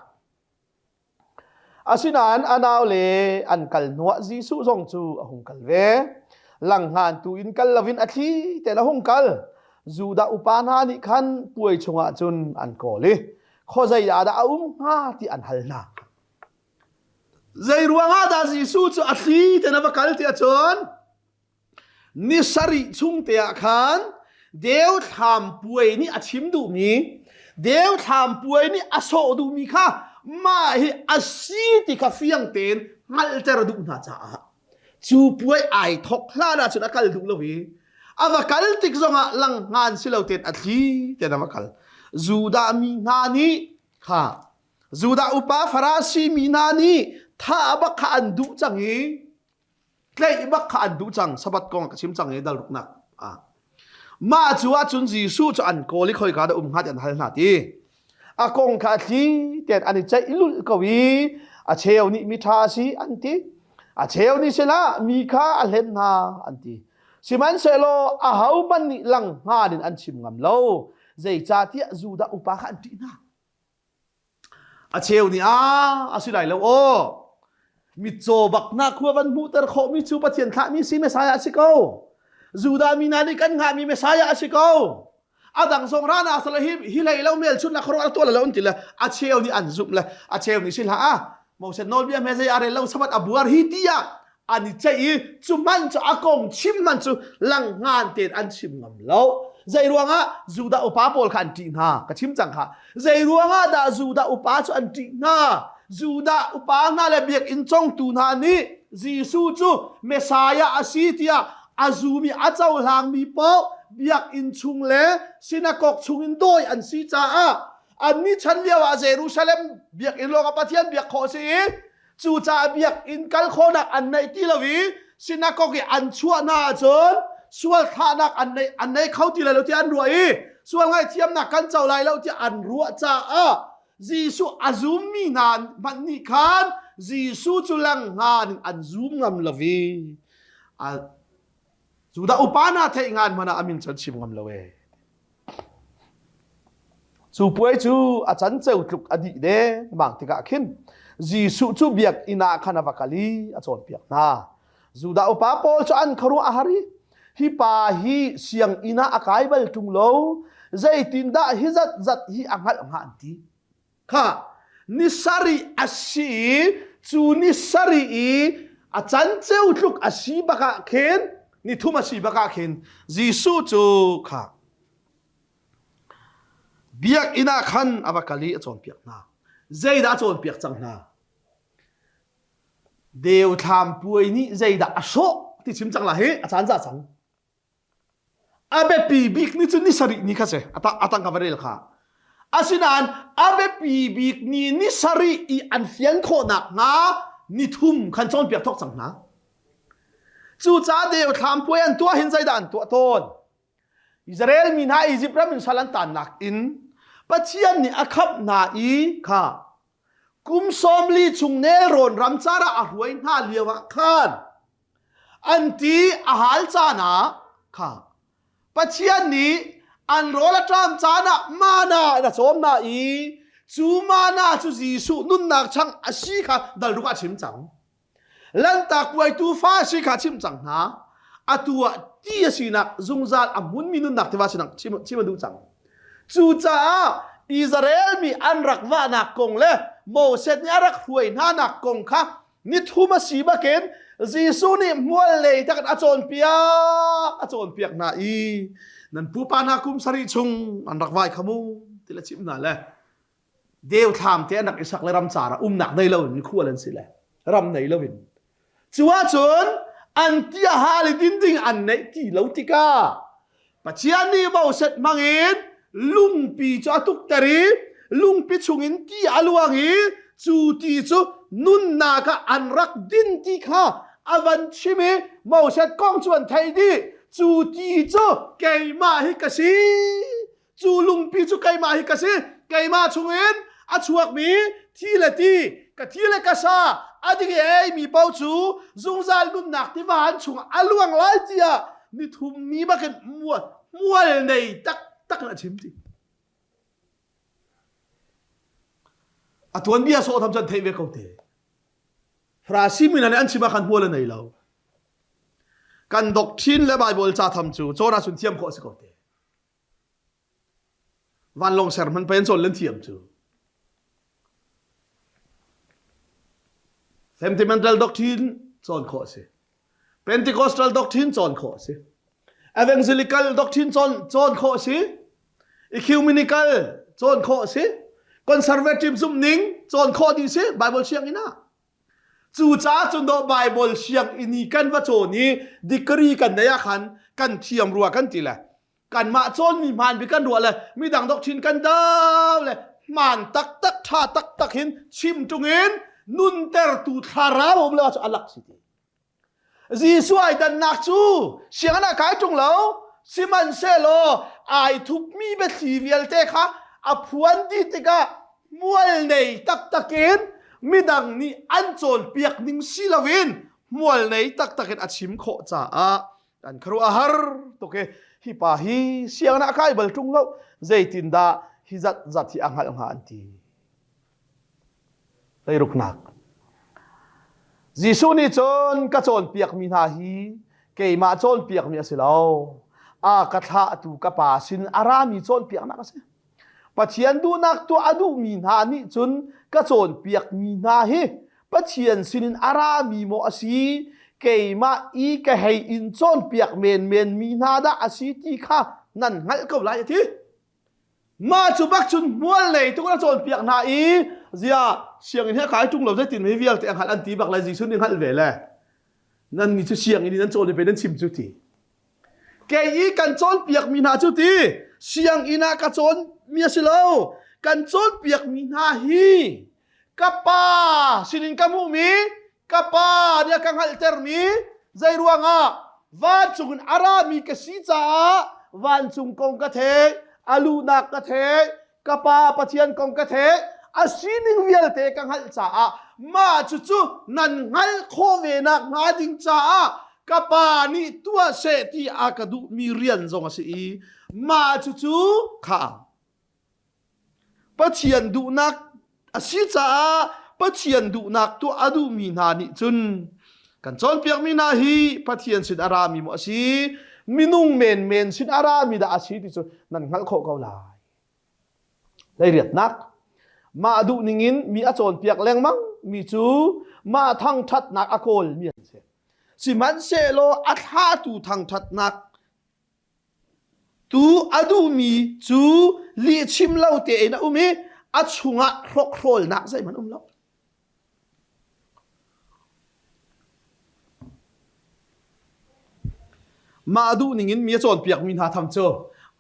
Speaker 1: Asinain a naule an kal hnuah Jesuh zong cu a hung kal ve. Langhngan tu in kal loin a thli tein a hung kal. Judah upa hna nih khan puai chungah cun an kawl i khuazei ah dah a um hnga ti an hal hna. Zei ruangah dah Jesuh cu a thli tein a va kal ti ahcun Ni sarih chung te ah khan deuthlam puai nih a chim duhmi, deuthlam puai nih a sawh duhmi kha mah hi a si ti kha fiang tein hngalhter duh hna caah cu puai ai thawk hlan ahcun a kal duh lo i a va kal tik zongah langhngan si lo tein a thli tein a va kal. Judah mi hna nih kha Judah upa Farasi mi hna nih thah bak kha an duh cang i tlaih bak kha an duh cang sabat kong ka chim cang i dal ruknak ah mah cu ahcun Jesuh cu an kawl i khoika dah um hnga ti an hal hna ti a kong kha a thli tein an i ceih lulh ko i a cheu nih mi ṭha a si an ti a cheu nih sila mi kha a hlen hna an ti sihmanhsehlaw ahohmanh nih lang hngan in an chim ngam lo zeicahtiah Judah upa kha an ṭih hna A cheu nih a a si lai lo aw. Mitcaw bak na khua van hmuhter khawhmi cu Pathian thlahmi si Messiah a si ko. Judah mi hna nih kan hngahmi Messiah a si ko. A dang zong ra na sala hi hi hlei lo hmelchun na khuaruah tuah lo an ti le a cheu nih an zumh le a cheu nih si hlah a Moses nawlbia hme zei a rel lo sabat a buar hi tiah an i ceih i cu hmanh cu a kong chim hmanh cu langhngan tein an chim ngam lo. Zei ruangah Judah upa pawl kha an ṭih hna? Ka chim cang kha. Zei ruangah dah Judah upa cu an ṭih hna? Judah upa hna le biakinn congtu hna nih Jesuh cu Messiah a si tiah a zumi a cohlangmi paoh biakinn chung le sinakok chungin dawi an si caah annih chan lio ah Jerusalem biakinn lawngah Pathian biak khawh a si i Cucaah biakinn kal khawhnak an neih ti lo i sinakok i an chuah hna ahcun sual thlahnak an nei an nei kho ti lai lo tiah an ruah i sual ngaihthiamnak kan co lai lo tiah an ruah caah Jesuh a zummi hna hmanh nih khan Jesuh cu langhngan in an zum ngam lo i Judah upa hna theih ngan hmanh ah a min cu an chim ngam lo ee. Cu puai cu a canceu tluk a dih dengmang tikah khin Jesuh cu biakinn ah khan a va kal i a cawnpiak hna. Judah upa pawl cu an khuaruah a har i hi pa hi sianginn ah a kai bal ṭung lo, zeitindah hi zatzat hi a hngalh hnga an ti. Kha ni sarih a si i cu ni sarih i a canceu tluk a si bak ah khin ni thum a si bak ah khin Jesuh cu kha biakinn ah khan a va kal i a cawnpiak hna. Zeidah a cawnpiak cang hna? Deuthlam puai nih zeidah a hrawh ti chim cang la hi a caan za cang. A biapi bik ni cu ni sarih ni kha si. A tang ka va rel kha. Asinain a biapi bik ni ni sarih i an fian khawhnak hnga ni thum khan cawnpiak thawk cang hna. Cucaah deuthlam puai an tuah hin zeidah an tuah tawn? Israel mi hna Izipt ram in sal an tannak in Pathian nih a khamh hna i kha kum 40 chung nelrawn ramcar ah a hruai hna lio ah khan an ti a hal caan ah kha Pathian nih an rawl a ṭam caan ah mana in a cawm hna i cu mana cu Jesuh nunnak chang a si kha dal ruk ah a chim cang. Lanhtak puai tuufa a si kha chimh cang hna. Atu ah ti a sinak zungzal a hmunmi nunnak tiva sinak chim, chim a duh cang. Cucaah Israel mi an rak vahnak kong le Moses nih a rak hruai hnanak kong kha nithum a si bakin Jesuh nih hmual lei tak in a cawnpiak a cawnpiak hna i nan pupa hna kum sarih chung an rak vai kha mu ti le chimh hna le Deuthlam te an rak i sak le ramcar ah umnak nei lo in khual an si le ram nei lo in. Cu ahcun an ti a hal i din ding an neih ti lo tikah Pathian nih Moses hmangin lungpi cu a tukter i lungpi chungin ti a luang i cu ti cu nunnak ah an rak din ti kha a van chim i Moses kong cu an theih dih cu ti cu keimah hi ka si Cu lungpi cu keimah hi ka si. Keimah chungin a chuakmi thi le ti, ka thi le ka sa a ding i a eimi paoh cu zungzal nunnak tiva an chungah a luang lai tiah nithum ni bakin mual, mual nei taktak in a chim ti. A tuanbia sawh tham cu an theih ve ko te. Farasi mi hna nih an chim ah khan hmual a nei lo. Kan doctrine le Bible ca tham cu cawn ahcun thiam khawh a si ko te. Vanlawng ser hmanh pei an cawn len thiam cu. Sentimental doctrine cawn khawh a si. Pentecostal doctrine cawn khawh a si. Evangelical doctrine cawn, cawn khawh a si. Ecumenical cawn khawh a si. Conservative zumhning cawn khawh dih si Bible sianginn ah. Cucaah cun dawh Bible sianginn i kan va cawn i degree kan neih ah khan kan thiam rua kan ti le kanmah cawnmi hmaan bik kan ruah le midang doctrine kan do le hmaan taktak ṭha taktak hin chim ṭung in nuntertu thlarau um le cu alak si ti Jesuh ai dannak cu sianginn ah kai ṭung lo sihmanhsehlaw ai thupmi biathli vialte kha a phuan dih tikah hmual nei taktak in midang nih an cawnpiak ning si loin hmual nei taktak in a chim khawh caah kan khuaruah a har tuk i hi pa hi sianginn ah a kai bal ṭung lo zeitindah hi zat zat hi a hngalh hnga an ti Leiruknak. Jesuh nih cun ka cawnpiakmi hna hi keimah cawnpiakmi a si lo. A ka thlahtu ka pa sin a rami cawnpiaknak a si. Pathian duhnak tuah a duhmi hna nih cun ka cawnpiakmi hna hi Pathian sinin a rami maw a si keimah i ka hei in cawnpiak menmen mi hna dah a si ti kha nan hngalh ko lai a ti. Mah cu bak cun hmual nei tuk in a cawnpiak hna i zia sianginn hi a kai ṭung lo zeitin mi vialte a hngalh an ti bak le Jesuh nih hngalh ve le nan mi cu sianginn in nan cawn i pe nan chim cu ti. Kei i kan cawnpiak mi hna cu ti sianginn ah ka cawn mi a si lo kan cawnpiak mi hna hi ka pa sinin ka hmuhmi ka pa nih a ka hngalhtermi zei ruangah vancung in a rami ka si caah vancung kong ka theih a luhnak ka theih ka pa Pathian kong ka theih a sining vialte ka hngalh caah mah cucu nan hngalh khawh ve nak hnga ding caah ka pa nih tuah seh ti a ka duhmi rian zong a si i mah cucu kha Pathian duhnak a si caah Pathian duhnak tuah a duhmi hna nih cun kan cawnpiakmi hna hi Pathian sin a rami maw a si minung menmen sin a rami dah a si ti cu nan hngalh khawh ko lai. Leiriatnak mah duh ningin mi a cawnpiak lengmang mi cu mah thangṭhatnak a kawl mi an si. Sihmanhsehlaw a thlahtu thangṭhatnak Tu a duhmi cu lihchim lo tein a um i a chungah hrokhrawlnak zeihmanh um lo. Mah duh ningin mi a cawnpiakmi hna tham cu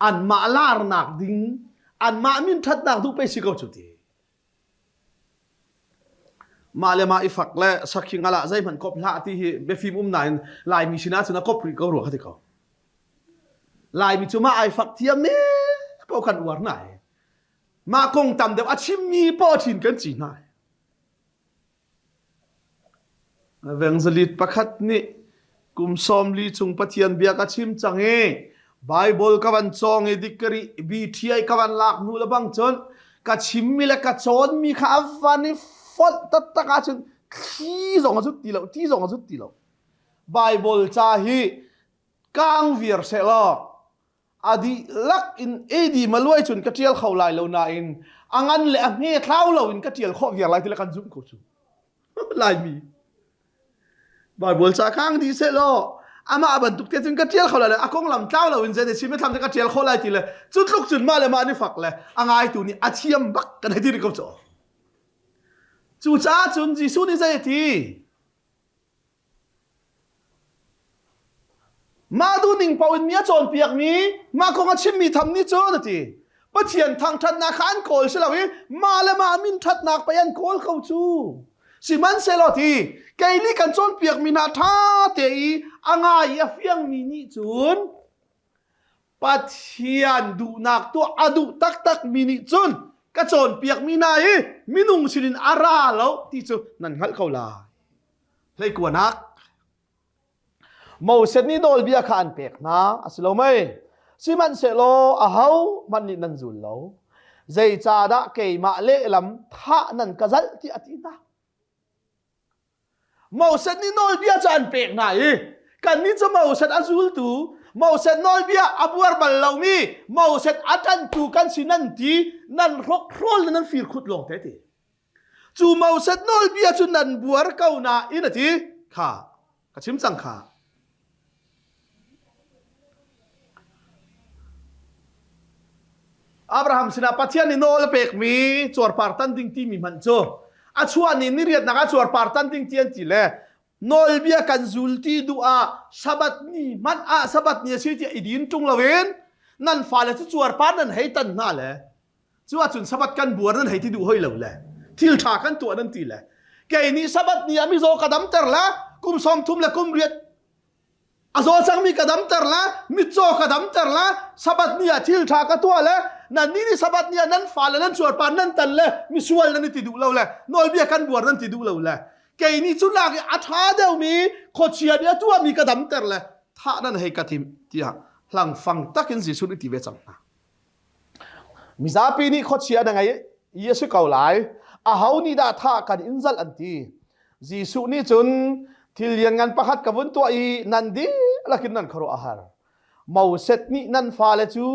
Speaker 1: anmah larnak ding anmah min ṭhatnak duh pei si ko cu ti. Mah le mah i fak le sakhi ngal ah zeihmanh kop hlah ti hi biafim um nain Laimi sinah cun a kop rih ko rua ka ti ko. Laimi cu mah ai fak thiam me paoh kan uar hna i mah kong tam deuh a chimmi paoh thin kan ci hna. Evangelist pakhat nih kum 40 chung Pathian bia ka chim cang i Bible ka van cawng i degree BTI ka van lak hnu le bang cun ka chimmi le ka cawnmi kha a van i fonh taktak ahcun thli zong a zut ti lo ti zong a zut ti lo Bible ca hi kang viar seh law a dihlak in AD maluai cun ka ṭial kho lai lo nain a ngan le a hme thlau lo in ka ṭial khawh viar lai ti le kan zumh ko cu Laimi Bible ca kang dih seh law amah bantuk te cun ka ṭial kho lai lo a konglam tlau lo in zei sim thlam te ka ṭial khawh lai ti le cu tluk cun mah le mah nih fak le a ngaitu nih a thiam bak kan hei ti ko cu cucaah cun Jesuh nih zei a ti Mah duhning paoh in mi a cawnpiakmi, mah kong a chimmi tham nih cun a ti. Pathian thangṭhatnak kha an kawl si lo i mah le mah min ṭhatnak pei an kawl ko cu. Sihmanhsehlaw ti kei nih kan cawnpiakmi hna ṭha te i a ngai i a fiangmi nih cun Pathian duhnak tuah a duh taktakmi nih cun ka cawnpiakmi hna hi minung sinin a ra lo ti cu nan hngalh ko lai. Hleikuanak Moses nih nawlbia kha an pek hna a si lo mei? Sihmanhsehlaw aho hmanh nih nan zul lo. Zeicahdah keimah lehlam thah nan ka zalh tiah a ti hna. Moses nih nawlbia cu an pek hna i kannih cu Moses a zultu Moses nawlbia a buar bal lomi Moses a ṭanhtu kan si nan ti nan hrokhrawl le nan firkhut lawng te ti. Cu Moses nawlbia cu nan buar ko nain a ti kha ka chim cang kha. Abraham sinah Pathian nih nawl a pekmi cuarpar tan ding timi hmanh cu a chuah ni ni riatnak ah cuarpar tan ding ti an ti le nawlbia kan zul ti duh ah Sabbath ni hmanh ah Sabbath ni a si tiah i din ṭung loin nan fale cu cuarpar nan hei tan hna le cu ahcun Sabbath kan buar nan hei ti duh hoi lo le thil ṭha kan tuah nan ti le kei nih Sabbath ni ah mizaw ka damter le kum sawm thum le kum riat a zaw cangmi ka damter le mitcaw ka damter le Sabbath ni ah thil ṭha ka tuah le nannih nih Sabbath ni ah nan fale nan cuarpar nan tan le misual nan i ti duh lo le nawlbia kan buar nan ti duh lo le kei nih cu lak i a ṭha deuhmi khuachia nih a tuahmi ka damter le thah nan hei ka timh tiah hlangfang takin Jesuh nih ti ve cang hna. Mizapi nih khuachia na ngei i a si ko lai. Aho nih dah thah kan in zalh an ti. Jesuh nih cun thil lianngan pakhat ka vun tuah i nan dihlak in nan khuaruah a har. Moses nih nan fale cu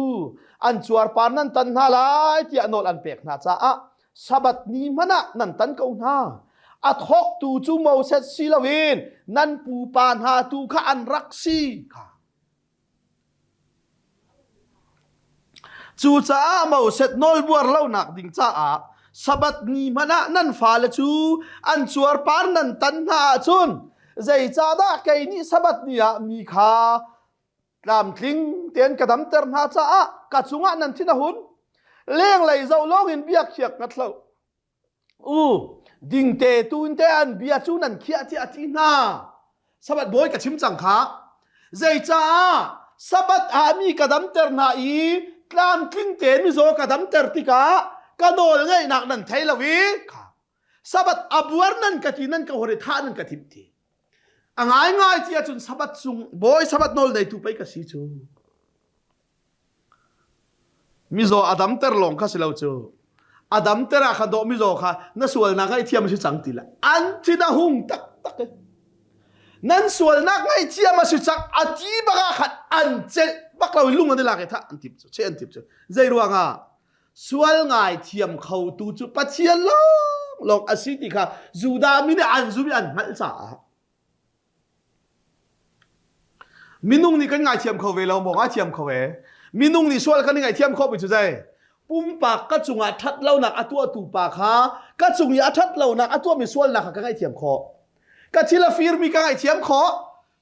Speaker 1: an cuarpar nan tan hna lai tiah nawl an pek hna caah Sabbath ni hmanh ah nan tan ko hna. A thawktu cu Moses si loin nan pupa hna tu kha an rak si kha. Cucaah Moses nawlbuar lonak ding caah Sabbath ni hmanh ah nan fale cu an cuarpar nan tan hna ahcun zeicahdah kei nih Sabbath ni ah mi kha tlamtling tein ka damter hna caah ka cungah nan thin a hun? Lenglei zoh lawngin biakhiak ngat hlah U dingte tu in te an bia cu nan khiah tiah a ti hna. Sabbath bawi ka chim cang kha. Zeicaah Sabbath ah mi ka damter hna i tlamtling tein mizaw ka damter tikah ka nawl ngeihnak nan thei lo i kha Sabbath a buar nan ka ti nan ka hore thah nan ka timh ti. A ngaingai ti ahcun Sabbath cung bawi Sabbath nawl neitu pei ka si cu. Mizaw a damter lawng kha si lo cu. A damter ah kha dawh mizaw kha na sualnak ngaihthiam a si cang ti le an thin a hung taktak i nan sualnak ngaihthiam a si cang a ti bak ah khan an celh bak lo i lung an i lak i thah an timh cu cheh an timh cu zei ruangah sual ngaithiam khotu cu Pathian lawng lawng a si ti kha Judah mi nih an zum i an hngalh caah Minung nih kan ngaithiam kho ve lo maw? Ngaithiam kho ve. Minung nih sual kan i ngaihthiam khawhmi cu zei? Pumpak ka cungah ṭhat lonak a tuahtu pa kha ka cung i a ṭhat lonak a tuahmi sualnak kha ka ngaihthiam khawh. Ka thil a firmi ka ngaihthiam khawh.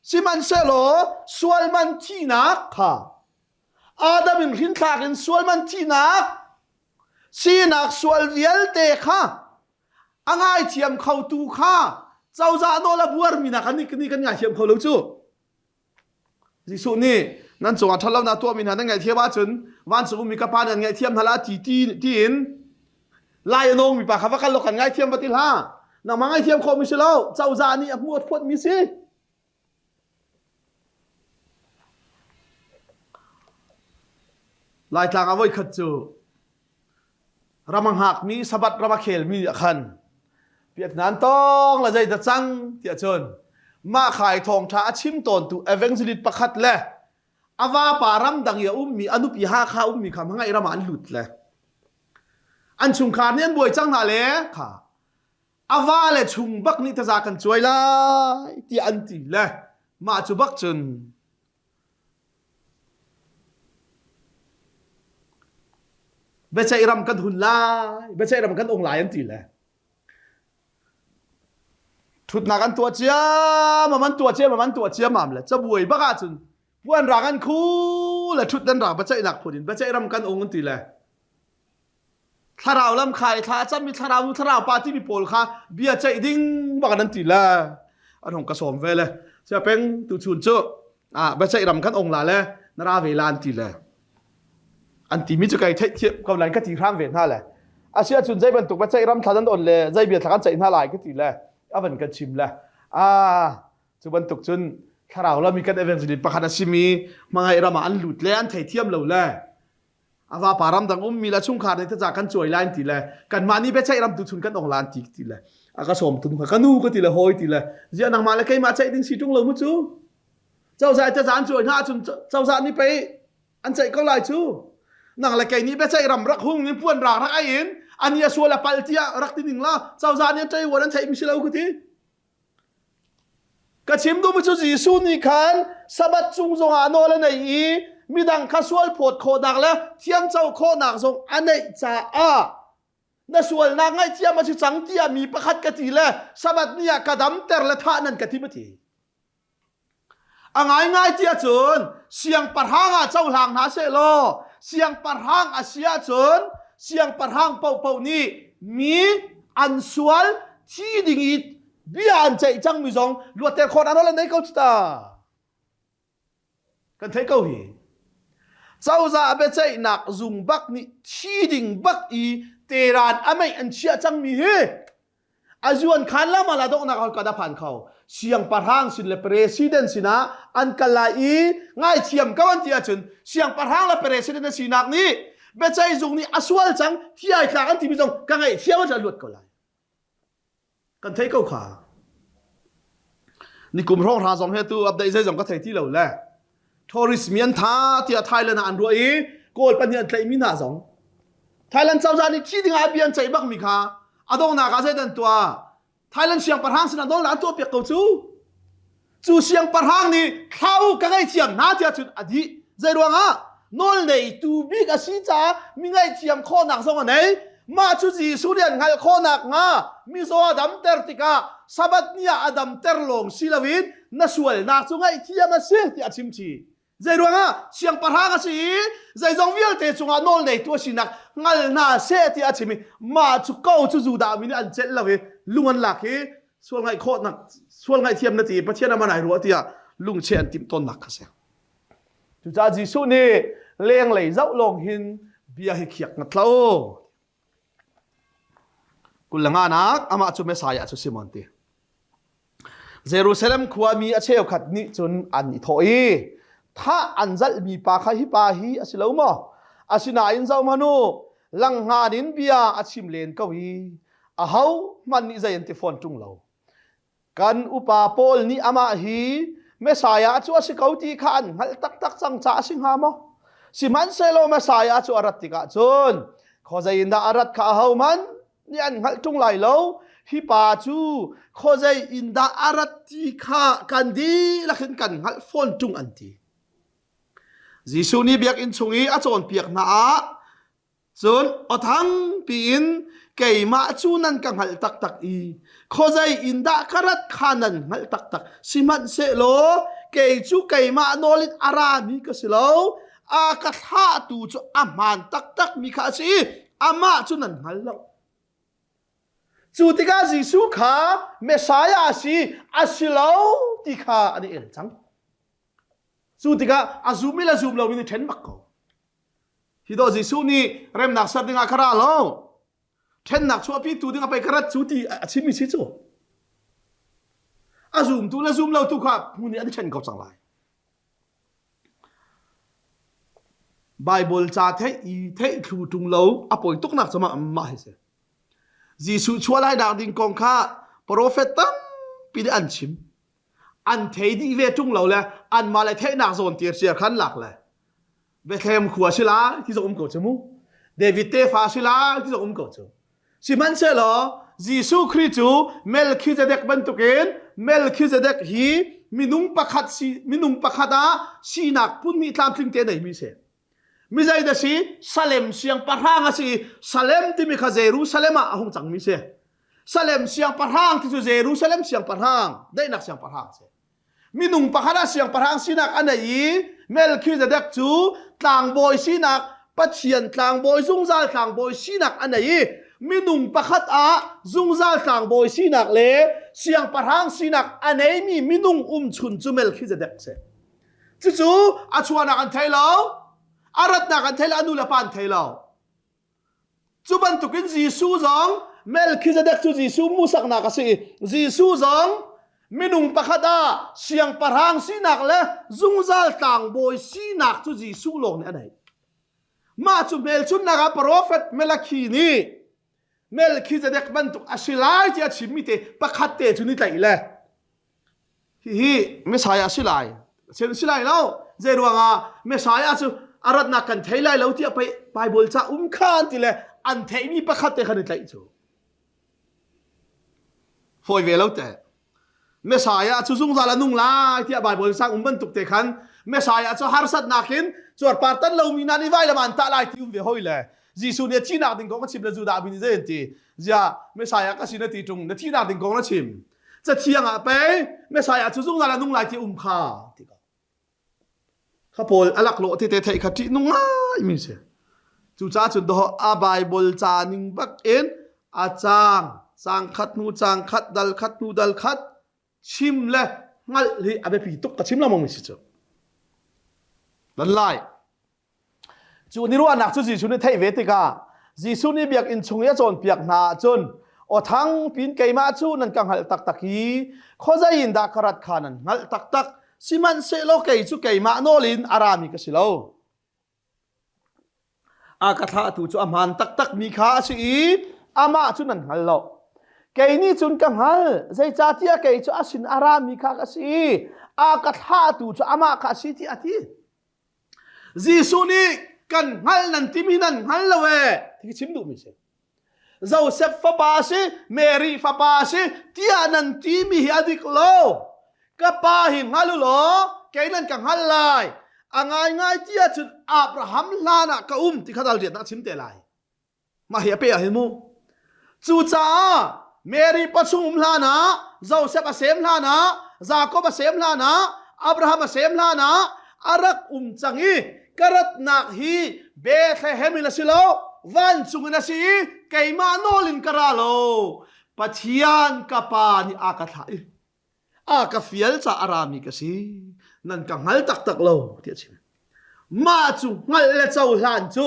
Speaker 1: Sihmanhsehlaw sual man thihnak kha Adam in hrinthlak in sual man thihnak sinak sual vialte kha a ngaithiam khotu kha cozah nawl a buarmi hna kha ni kan ngaithiam kho lo cu Jesuh nih nan cungah ṭhatlonak tuahmi hna nan ngaihthiam ahcun vancung ummi ka Pa nih an ngaihthiam hna la ti ti tiin lai a nawngmi pa kha va kal law kan ngaithiam va ti hlah nangmah ngaithiam khawhmi si lo cozah nih a hmuh a phuatmi si Laitlang ah voikhat cu ram a hngakmi Sabbath ram a khelmi ah khan piatnan tawng le zei dah cang tiah cun mah khai thawngṭha a chim tawntu evangelist pakhat le a vapa ramdang i a ummi a nupi Hakha ummi kha hmangaih ram ah an lut le an chungkhar nih an buai cang hna le kha a va le chung bak nih taza kan cuai lai tiah an ti le mah cu bak cun Biaceih ram kan hun lai, biaceih ram kan ung lai an ti le. Thutnak an tuah ciammam an tuah ciammam an tuah ciammam le cabuai bak ahcun puan rang an khu le thut an rang biaceihnak phun in biaceih ram kan ung an ti le. Thlarau lam kha i thla a cammi thlarau nu thlarau pa timi pawl kha bia ceih ding bak an ti le an hung ka sawm ve le sia peng tu chun cu ah biaceih ram kan ong la le na ra ve la an ti le an timi cu kai theih thiam ko lai ka ti hram ve hna le asia cun zei bantuk biaceih ram thla nan on le zei bia thla kan ceih hna lai ka ti le avan kan chim le a cu bantuk cun thlarau lami kan evangelist pakhat a simi hmangaih ram ah an lut le an theithiam lo le. A vapa ramdang ummi le chungkhar nih taza kan cuai lai ti le kanmah nih biaceih ram tu chun kan ong lan ti ti le a ka sawm tum ka nu ka ti le hawi ti le ziah nangmah le keimah ceih ding si ṭung lo mu cu. Cozah taza an cuai hna ahcun cozah nih pei an ceih ko lai cu. Nang le kei nih biaceih ram rak hung in puan raang rak ai in ani a sual a pal tiah rak ti ning la cozah nih an ṭei uan an theih mi si lo ku ti. Ka chim duhmi cu Jesuh nih khan Sabbath cung zongah nawl a nei i midang kha sualphawt khawhnak le thiamco khawhnak zong a neih caah na sualnak ngaihthiam a si cang tiah mi pakhat ka ti le Sabbath ni ah ka damter le thah nan ka tim a ti. A ngaingai ti ahcun siangpahrang ah cohlang hna sehlaw siangpahrang a si ahcun siangpahrang paohpaoh nih mi an sual thi ding i bia an ceih cangmi zong luatter khawh hna nawl an nei ko cu ta. Kan theih ko hi. Cozah biaceihnak zung bak nih thi ding bak i teran a meih an chiah cangmi hi A zuan khan lama la donghnak ah ka da phan kho. Siangpahrang sin le president sinah an kal lai i ngaithiam ko an ti ahcun siangpahrang le president na sinak nih biaceih zung nih a sual cang thi ai tlak an timi zong ka ngaihthiam a luat ko lai. Kan thei ko kha. Nikum hrawng hra zong he tu update zei zong ka thei ti lo le. Tourist mi an tha tiah Thailand ah an ruah i Kawl pahnih an tlaihmi hna zong Thailand cozah nih thi ding ah bia an ceih bakmi kha a donghnak ah zeidah an tuah? Thailand siangpahrang sinah nawlnak an tuahpiak ko cu. Cu siangpahrang nih thla u ka ngaihthiam hna tiah cun a dih. Zei ruangah? Nawlneitu bik a si caah mi ngaihthiam khawhnak zong a nei. Mah cu Jesuh nih an hngalh khawhnak hnga mizaw a damter tikah Sabbath ni ah a damter lawng si loin na sualnak cu ngaihthiam a si tiah a chim chih. Zei ruangah siangpahrang a si i zeizong vialte cungah nawl neitu a sinak hngal hna seh tiah a chim i mah cu ko cu Judah mi nih an celh lo i lung an lak i sual ngaih khawhnak sual ngaihthiam na ti i Pathian aman ai ruah tiah lungcheh an timh tawnnak kha si. Cucaah Jesuh nih lenglei zoh lawng hin bia hi khiak ngat lo. Kul le nganak amah cu Messiah cu Simon ti. Jerusalem khuami a cheukhat nih cun an i thawh i thah an zalhmi pa kha hi pa hi a si lo maw? Asinain zohhmanh u, langhngan in bia a chim len ko i aho hmanh nih zei an ti fawn ṭung lo. Kan upa pawl nih amah hi Messiah cu a si ko ti kha an hngalh taktak cang caah a si hnga maw? Sihmanhsehlaw Messiah cu a rat tikah cun khuazei in dah a rat kha ahohmanh nih an hngalh ṭung lai lo. Hi pa cu khuazei in dah a rat ti kha kan dihlak in kan hngalh fawn ṭung an ti. Jesuh nih biakinn chung i a cawnpiak hna ah cun aw thangpi in keimah cu nan ka hngalh taktak i khuazei in dah ka rat kha nan hngalh taktak. Sihmanhsehlaw kei cu keimah nawl in a rami ka si lo. A ka thlahtu cu a hmaan taktakmi kha a si i amah cu nan hngal lo. Cu tikah Jesuh kha Messiah a si, a si lo ti kha an i el cang. Cu tikah a zum i le zum lo in i ṭhen bak ko. Hi dawh Jesuh nih remnak ser dingah ka ra lo. Ṭhennak chuahpitu ding a pei ka rat cu ti a chimmi si cu. A zumtu le zum lo tu kha hmun nih an i ṭhen ko cang lai. Baibal ca theih i theih thlu ṭung lo a poi tuknak cu mah mah hi si. Jesuh chuah lai nak ding kong kha profet tampi nih an chim. An thei dih ve ṭung lo le anmah le theihnak zawn tir cia khan lak le Bethlehem khua si lai ti zong um ko cu mu. David tefa si lai ti zong um ko cu. Sihmanhsehlaw Jesuh Khrih cu Melchizedek bantukin Melchizedek hi minung pakhat si minung pakhat ah sinak phunhnih tlamtling te neimi si. Mi zei dah si? Salem siangpahrang a si i Salem timi kha Jerusalem ah a hung cangmi si. Salem siangpahrang ti cu Jerusalem siangpahrang, daihnak siangpahrang si. Minung pakhat ah siangpahrang sinak a nei i Melchizedek cu tlangbawi sinak Pathian tlangbawi zungzal tlangbawi sinak a nei i minung pakhat ah zungzal tlangbawi sinak le siangpahrang sinak a neimi minung umchun cu Melchizedek si. Cucu a chuahnak an thei lo, a ratnak an thei lo, a nu le pa an thei lo. Cu bantukin Jesuh zong Melchizedek cu Jesuh hmuhsaknak a si i Jesuh zong minung pakhat ah siangpahrang sinak le zungzal tlangbawi sinak cu Jesuh lawng nih a neih. Mah cu hmelchunhnak ah profet Malakhi nih Melkhizedek bantuk a si lai ti a chimmi te pakhat te cu ni tlaih le hihi Messiah si lai si lai lo zei ruangah Messiah cu a ratnak kan thei lai lo tiah pei Bible ca um kha an ti le an theihmi pakhat te khan i tlaih cu fawi ve lo te Messiah cu zungzal a nung lai tiah Bible sang um bantuk te khan Messiah cu harsatnak in cuarpar tan lomi hna nih vailam an tah lai ti um ve hoi le Jesuh nih a thihnak ding kong a chim le Judah mi nih zei an ti zia Messiah ka si na ti ṭung na thihnak ding kong na chim cathiang ah pei Messiah cu zungzal a nung lai ti um kha ti ko Kha pawl a laklawh tete theih kha ṭihnung ngaimi si. Cucaah cun dawh a Baibal ca ning bak in a caang, caang khat hnu caang khat, dal khat hnu dal khat chim le hngalh hi a biapi tuk ka chim lengmang mi si cu. Lan lai. Cu ni ruahnak cu Jesuh nih theih ve tikah Jesuh nih biakinn chung i a cawnpiak hna ahcun aw thang pin keimah cu nan ka hngalh taktak i khuazei in dah ka rat kha nan hngalh taktak sihmanhsehlaw kei cu keimah nawl in a rami ka si lo. A ka thlahtu cu a hmaan taktakmi kha a si i amah cu nan hngal lo. Kei nih cun ka hngal, zeicahtiah kei cu a sin a rami kha ka si i a ka thlahtu cu amah kha a si tiah a ti. Jesuh nih kan hngal nan timi nan hngal lo ee ti chim duhmi si. Joseph fapa a si, Mary fapa a si tiah nan timi hi a dik lo. Ka pa hi hngal u law kei nan ka hngal lai. A ngaingai ti ahcun Abraham hlan ah ka um ti kha dal riat ah chim te lai. Mah hi a pe ah hin mu. Cucaah Mary pachung um hlan ah, Joseph a sem hlan ah, Jacob a sem hlan ah, Abraham a sem hlan ah a rak um cang i ka ratnak hi Bethlehem in a si lo, vancung in a si i keimah nawl in ka ra lo. Pathian ka Pa nih a ka thlah i a ka fial ca a rami ka si nan ka hngal taktak lo tiah a chim mah cu hngalh le cohlan cu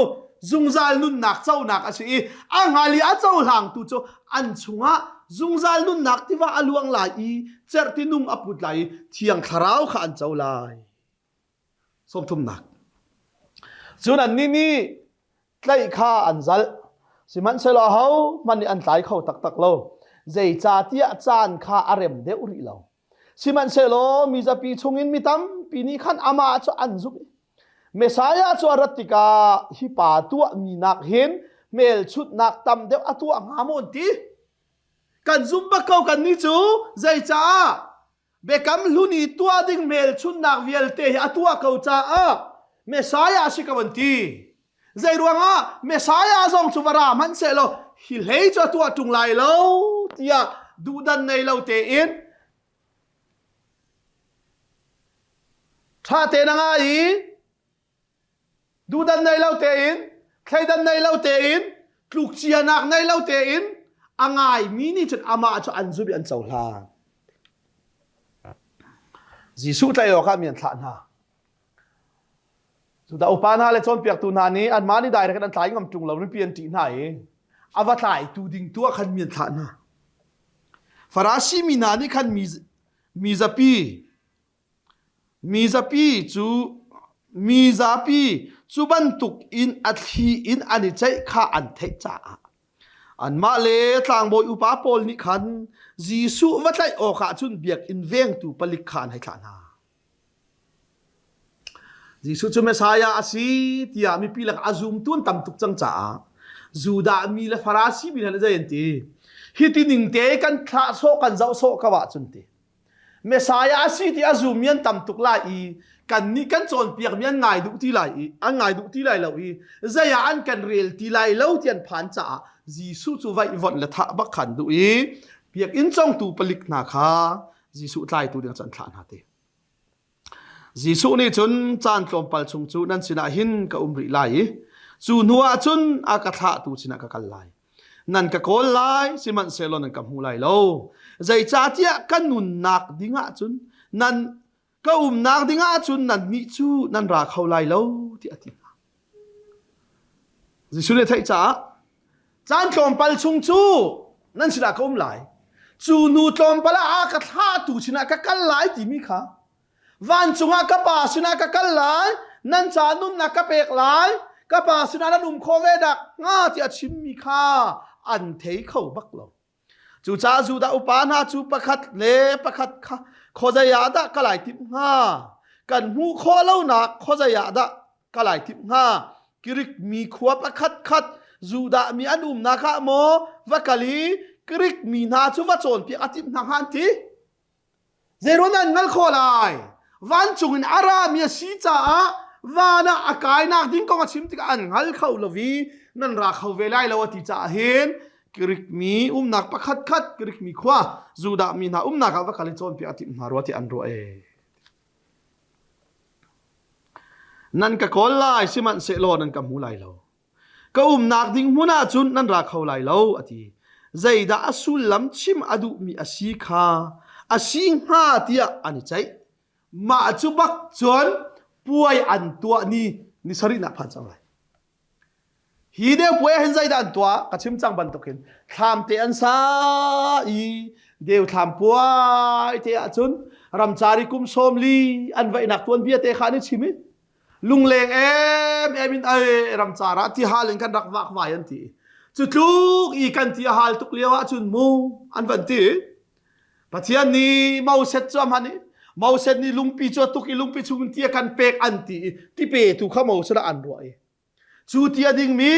Speaker 1: zungzal nunnak conak a si i a hngal i a cohlangtu cu an chungah zungzal nunnak tiva a luang lai i cerhti nung a put lai i thiang thlarau kha an co lai sawmthumnak cun annih nih tlaih kha an zalh. Sihmanhsehlaw ahohmanh nih an tlai kho taktak lo. Zeicahtiah caan kha a rem deuh rih lo. Sihmanhsehlaw mizapi chungin mi tampi nih khan amah cu an zumh i Messiah cu a rat tikah hi pa tuahmi nak hin hmelchunhnak tam deuh a tuah hnga maw an ti. Kan zum bak ko kannih cu zeicah Biakam hlun i tuah ding hmelchunhnak vialte hi a tuah ko caah Messiah a si ko an ti. Zei ruangah Messiah zong cu va ra hmanh sehlaw hi hlei cu a tuah ṭung lai lo tiah duhdan nei lo tein ṭha tein a ngai i Duhdan nei lo tein, thleidan nei lo tein, tlukcianak nei lo tein a ngaimi nih cun amah cu an zumh i an cohlan. Jesuh tlaih awkah mi an thlah hna. Cudah upa hna le cawnpiaktu hna nih anmah nih direct in an tlai ngam ṭung lo mipi an ṭih hna i a va tlaitu ding tu ah khan mi an thlah hna. Farasi mi hna nih khan mi, mi zapi Mizapi cu mizapi cu bantuk in a thli in an i ceih kha an theih caah anmah le tlangbawi upa pawl nih khan Jesuh va tlaih awkah cun biakinn vengtu palik kha an hei thlah hna. Jesuh cu Messiah a si tiah mipi lakah a zumtu an tam tuk cang caah Judah mi le Farasi mi hna nih zei an ti? Hi ti ning te kan thlah sawh kan zoh sawh ko ahcun ti Messiah a si ti a zummi an tam tuk lai i kannih kan cawnpiakmi an ngai duh ti lai i an ngai duh ti lai lo i zei ah an kan rel ti lai lo ti an phan caah Jesuh cu vaihvonh le thah bak khan duh i biakinn congtu palik hna kha Jesuh tlaitu ding cu an thlah hna ti. Jesuh nih cun caan tlawmpal chung cu nan sinah hin ka um rih lai i cu hnu ah cun a ka thlahtu sinah ka kal lai. Nan ka kawl lai, sihmanhsehlaw nan ka hmu lai lo. Zeicahtiah ka nunnak ding ah cun nan ka umnak ding ah cun nannih cu nan ra kho lai lo tiah a ti hna. Jesuh nih a theih caah caan tlawmpal chung cu nan sinah ka um lai. Cu nu tlawmpal ah a ka thlahtu sinah ka kal lai timi kha vancung ah ka pa sinah ka kal lai, nan ca nunnak ka pek lai. Ka Pa sinah nan um khawh ve dak hnga ti a chimmi kha an thei kho bak lo. Cucaah Judah upa hna cu pakhat le pakhat kha khuazei ah dah ka lai timh hnga? Kan hmuh khawh lonak khuazei ah dah ka lai timh hnga? Greek mi khua pakhat khat Judah mi an umnak ah maw va kal i Greek mi hna cu va cawnpiak a timh hna hnga an ti. Zeiruang nan hngalh khawh lai? Vancung in a rami a si caah van ah a kainak ding kong a chim tikah an hngal kho lo i nan ra kho ve lai lo a ti caah hin Greek mi umnak pakhat khat Greek mi khua Judah mi hna umnak ah va kal i cawnpiak a timh hna rua ti an ruah ee. Nan ka kawl lai sihmanhsehlaw nan ka hmu lai lo. Ka umnak ding hmun ah cun nan ra kho lai lo, a ti. Zeidah a sullam chim a duhmi a si kha a si hnga tiah an i ceih. Mah cu bak cun puai an tuah ni ni sarihnak phan cang lai. Hi deu puai ah hin zeidah an tuah? Ka chim cang bantukin thlam te an sa i deu thlam puai te ahcun ramcari kum sawmli an vaihnak tuanbia te kha an i chim i lungleng em em in ai ramcar ah ti hal in kan rak vak vai an ti cu tluk i kan ti a hal tuk lio ah cun mu an van ti Pathian nih Moses cu a hman i Moses nih lungpi cu a tuk i lungpi chung in ti a kan pek an ti i ti pe tu kha Moses ah an ruah i Cu ti a dingmi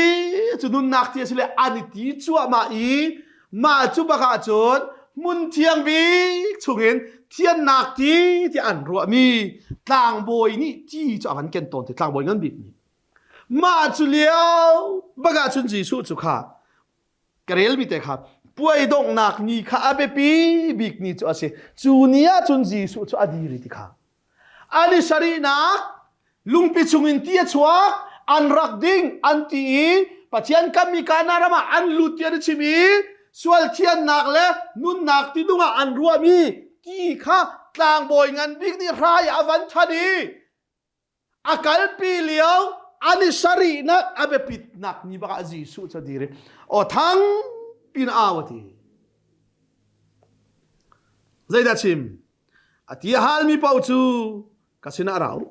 Speaker 1: cu nunnak ti a si le an i ti cuahmah i mah cu bak ahcun hmun thiang bik chungin thiannak ti tiah an ruahmi tlangbawi nih ti cu a van ken tawn ti tlangbawi ngan bik nih mah cu lio bak ahcun Jesuh cu kha ka relmi te kha puai donghnak ni kha a biapi bik ni cu a si cu ni ahcun Jesuh cu a dir i ti kha An i sarihnak lungpi chungin ti a chuak, an rak ding an ti i Pathian kammi Kanaan ram ah an lut ti an i chim i sual thiannak le nunnak ti dungah an ruahmi ti kha tlangbawi ngan bik nih hrai a van than i a kalpi lio an i sarihnak a biapitnak ni bakah Jesuh cu a dir i aw thang pin au a ti. Zeidah chim? A ti a halmi paoh cu ka sinah ra u.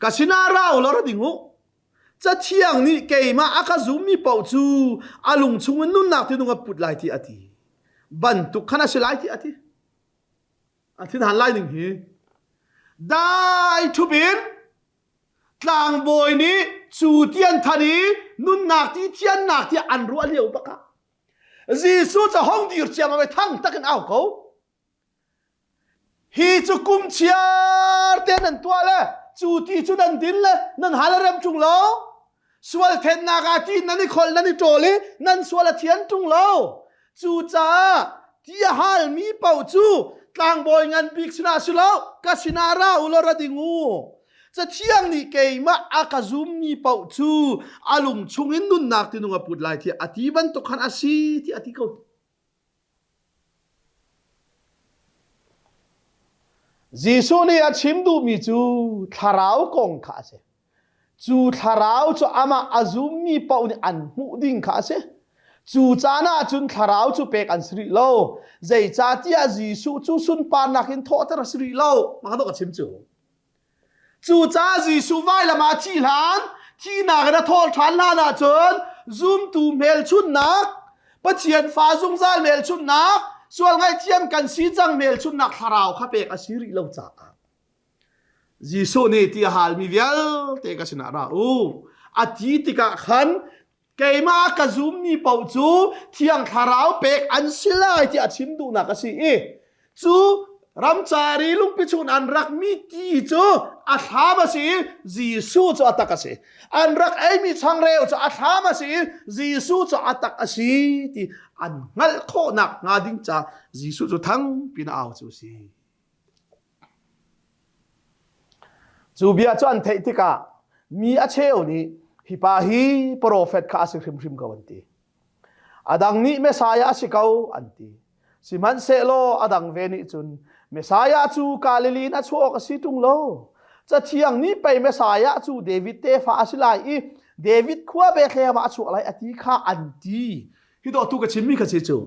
Speaker 1: Ka sinah ra u law ra ding u. Cathiang nih keimah a ka zummi paoh cu a lung chungin nunnak tinung a put lai ti a ti. Bantuk khan a si lai ti a ti. A thinhan lai ning hi. Dai ṭhup in tlangbawi nih cu ti an than i nunnak ti thiannak ti an ruah lio bak ah Jesuh cu hong dir ciammam i thang takin au ko. Hi cu kum chiar te nan tuah le cu ti cu nan din le nan hal a rem ṭung lo. Sual thennak ah ti nan i kholh nan i ṭawl i nan sual a thian ṭung lo. Cucaah ti a halmi paoh cu tlangbawi ngan bik sinah si lo ka sinah ra u law ra ding u. Cathiang nih keimah a ka zummi paoh cu a lung chungin nunnak tinung a put lai tiah a ti bantuk khan a si tiah a ti ko. Jesuh nih a chim duhmi cu thlarau kong kha a si. Cu thlarau cu amah a zummi paoh nih an hmuh ding kha a si. Cu caan ah cun thlarau cu pek an si rih lo. Zeicahtiah Jesuh cu sunparnak in thawhter a si rih lo. Mah ka chim cu. Cucaah Jesuh vailam ah a thih hlan, thihnak in a thawh ṭhan hlan ahcun zumtu hmelchunhnak, Pathian fa zungzal hmelchunhnak, sual ngaihthiam kan si cang hmelchunhnak thlarau kha pek a si rih lo caah Jesuh nih ti a halmi vialte ka sinah ra u. A ti tikah khan keimah ka zummi paoh cu thiang thlarau pek an si lai tiah a chim duhnak a si i cu ramcari lungpi chung an rakmi ti cu a thlam a si i Jesuh cu a tak a si an rak eimi changreu cu a thlam a si i Jesuh cu a tak a si ti an hngalh khawhnak hnga ding ca Jesuh cu thangpi na au cu a si Cu bia cu an theih tikah mi a cheu nih hi pa hi profet kha a si hrimhrim ko an ti. A dang nih Messiah a si ko an ti. Sihmanhsehlaw a dang ve nih cun Messiah cu Galilee in a chuah awk a si ṭung lo. Cathiang nih pei Messiah cu David tefa a si lai i David khua Bethlehem ah a chuak lai a ti kha an ti. Hi dawh tu ka chimmi kha si cu.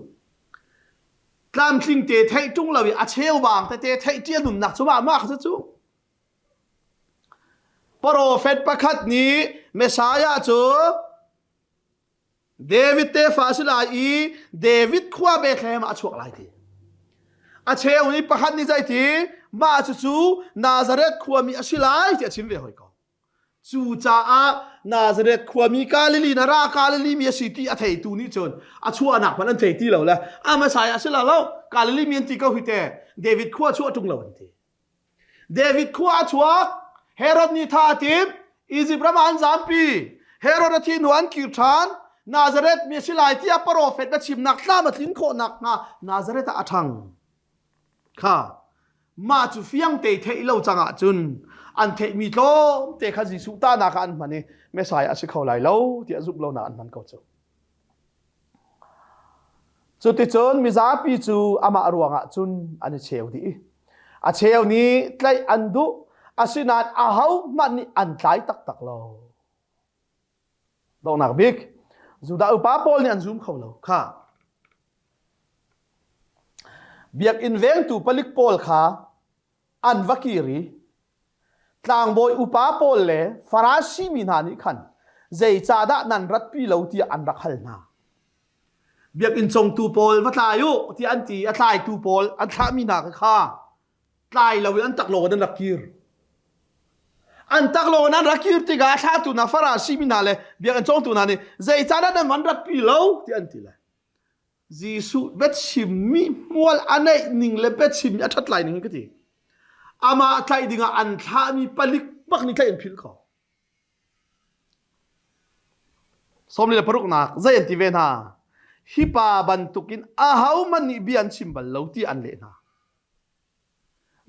Speaker 1: Tlamtling te theih ṭung lo i a cheubang tete theih ṭia nunnak cu mah mah kha cu. Profet pakhat nih Messiah cu David tefa a si lai i David khua Bethlehem ah a chuak lai ti. A cheu nih pakhat nih zei ti mah cucu Nazareth khuami a si lai ti a chim ve hoi ko. Cucaah Nazareth khuami Galilee na ra Galilee mi a si ti a theitu nih cun a chuahnak hmanh an thei ti lo le a Messiah a si lo lo Galilee mi an ti ko hi te David khua chuah ṭung lo an ti. David khua a chuak Herod nih tha a timh Izipt ram ah an zampi Herod a thi hnu an kir ṭhan Nazareth mi a si lai tiah profet biachimnak tlam a tlin khawh nakhnga Nazareth ah a ṭhang kha mah cu fiang te theih lo cang ahcun an theihmi tlawmte kha Jesuh tahnak ah an hman i Messiah a si kho lai lo tiah zumh lonak an hman ko cu. Cuticun mizapi cu amah ruangah cun an i cheu dih. A cheu nih tlaih an duh, asinain ahohmanh nih an tlai taktak lo. Donghnak bik, Judah upa pawl nih an zum kho lo kha. Biakinn vengtu palik pawl kha an va kir i tlangbawi upa pawl le Farasi mi hna nih khan zeicahdah nan ratpi lo tiah an rak hal hna. Biakinn congtu pawl va tlai u tiah an ti i a tlaitu pawl an thlahmi hna kha tlai loin an taklawng in an rak kir. An taklawng in an rak kir tikah a thlatu hna Farasi mi hna le biakinn congtu hna nih zeicahdah nan van ratpi lo tiah an ti le Jesuh biachimmi hmual a neih ning le biachimmi a ṭhat lai ning ka ti. Amah tlaih dingah an thlahmi palik bak nih tlaih an philh kho. 46nak zei an ti ve hna? Hi pa bantukin ahohmanh nih bia an chim bal lo ti an leh hna.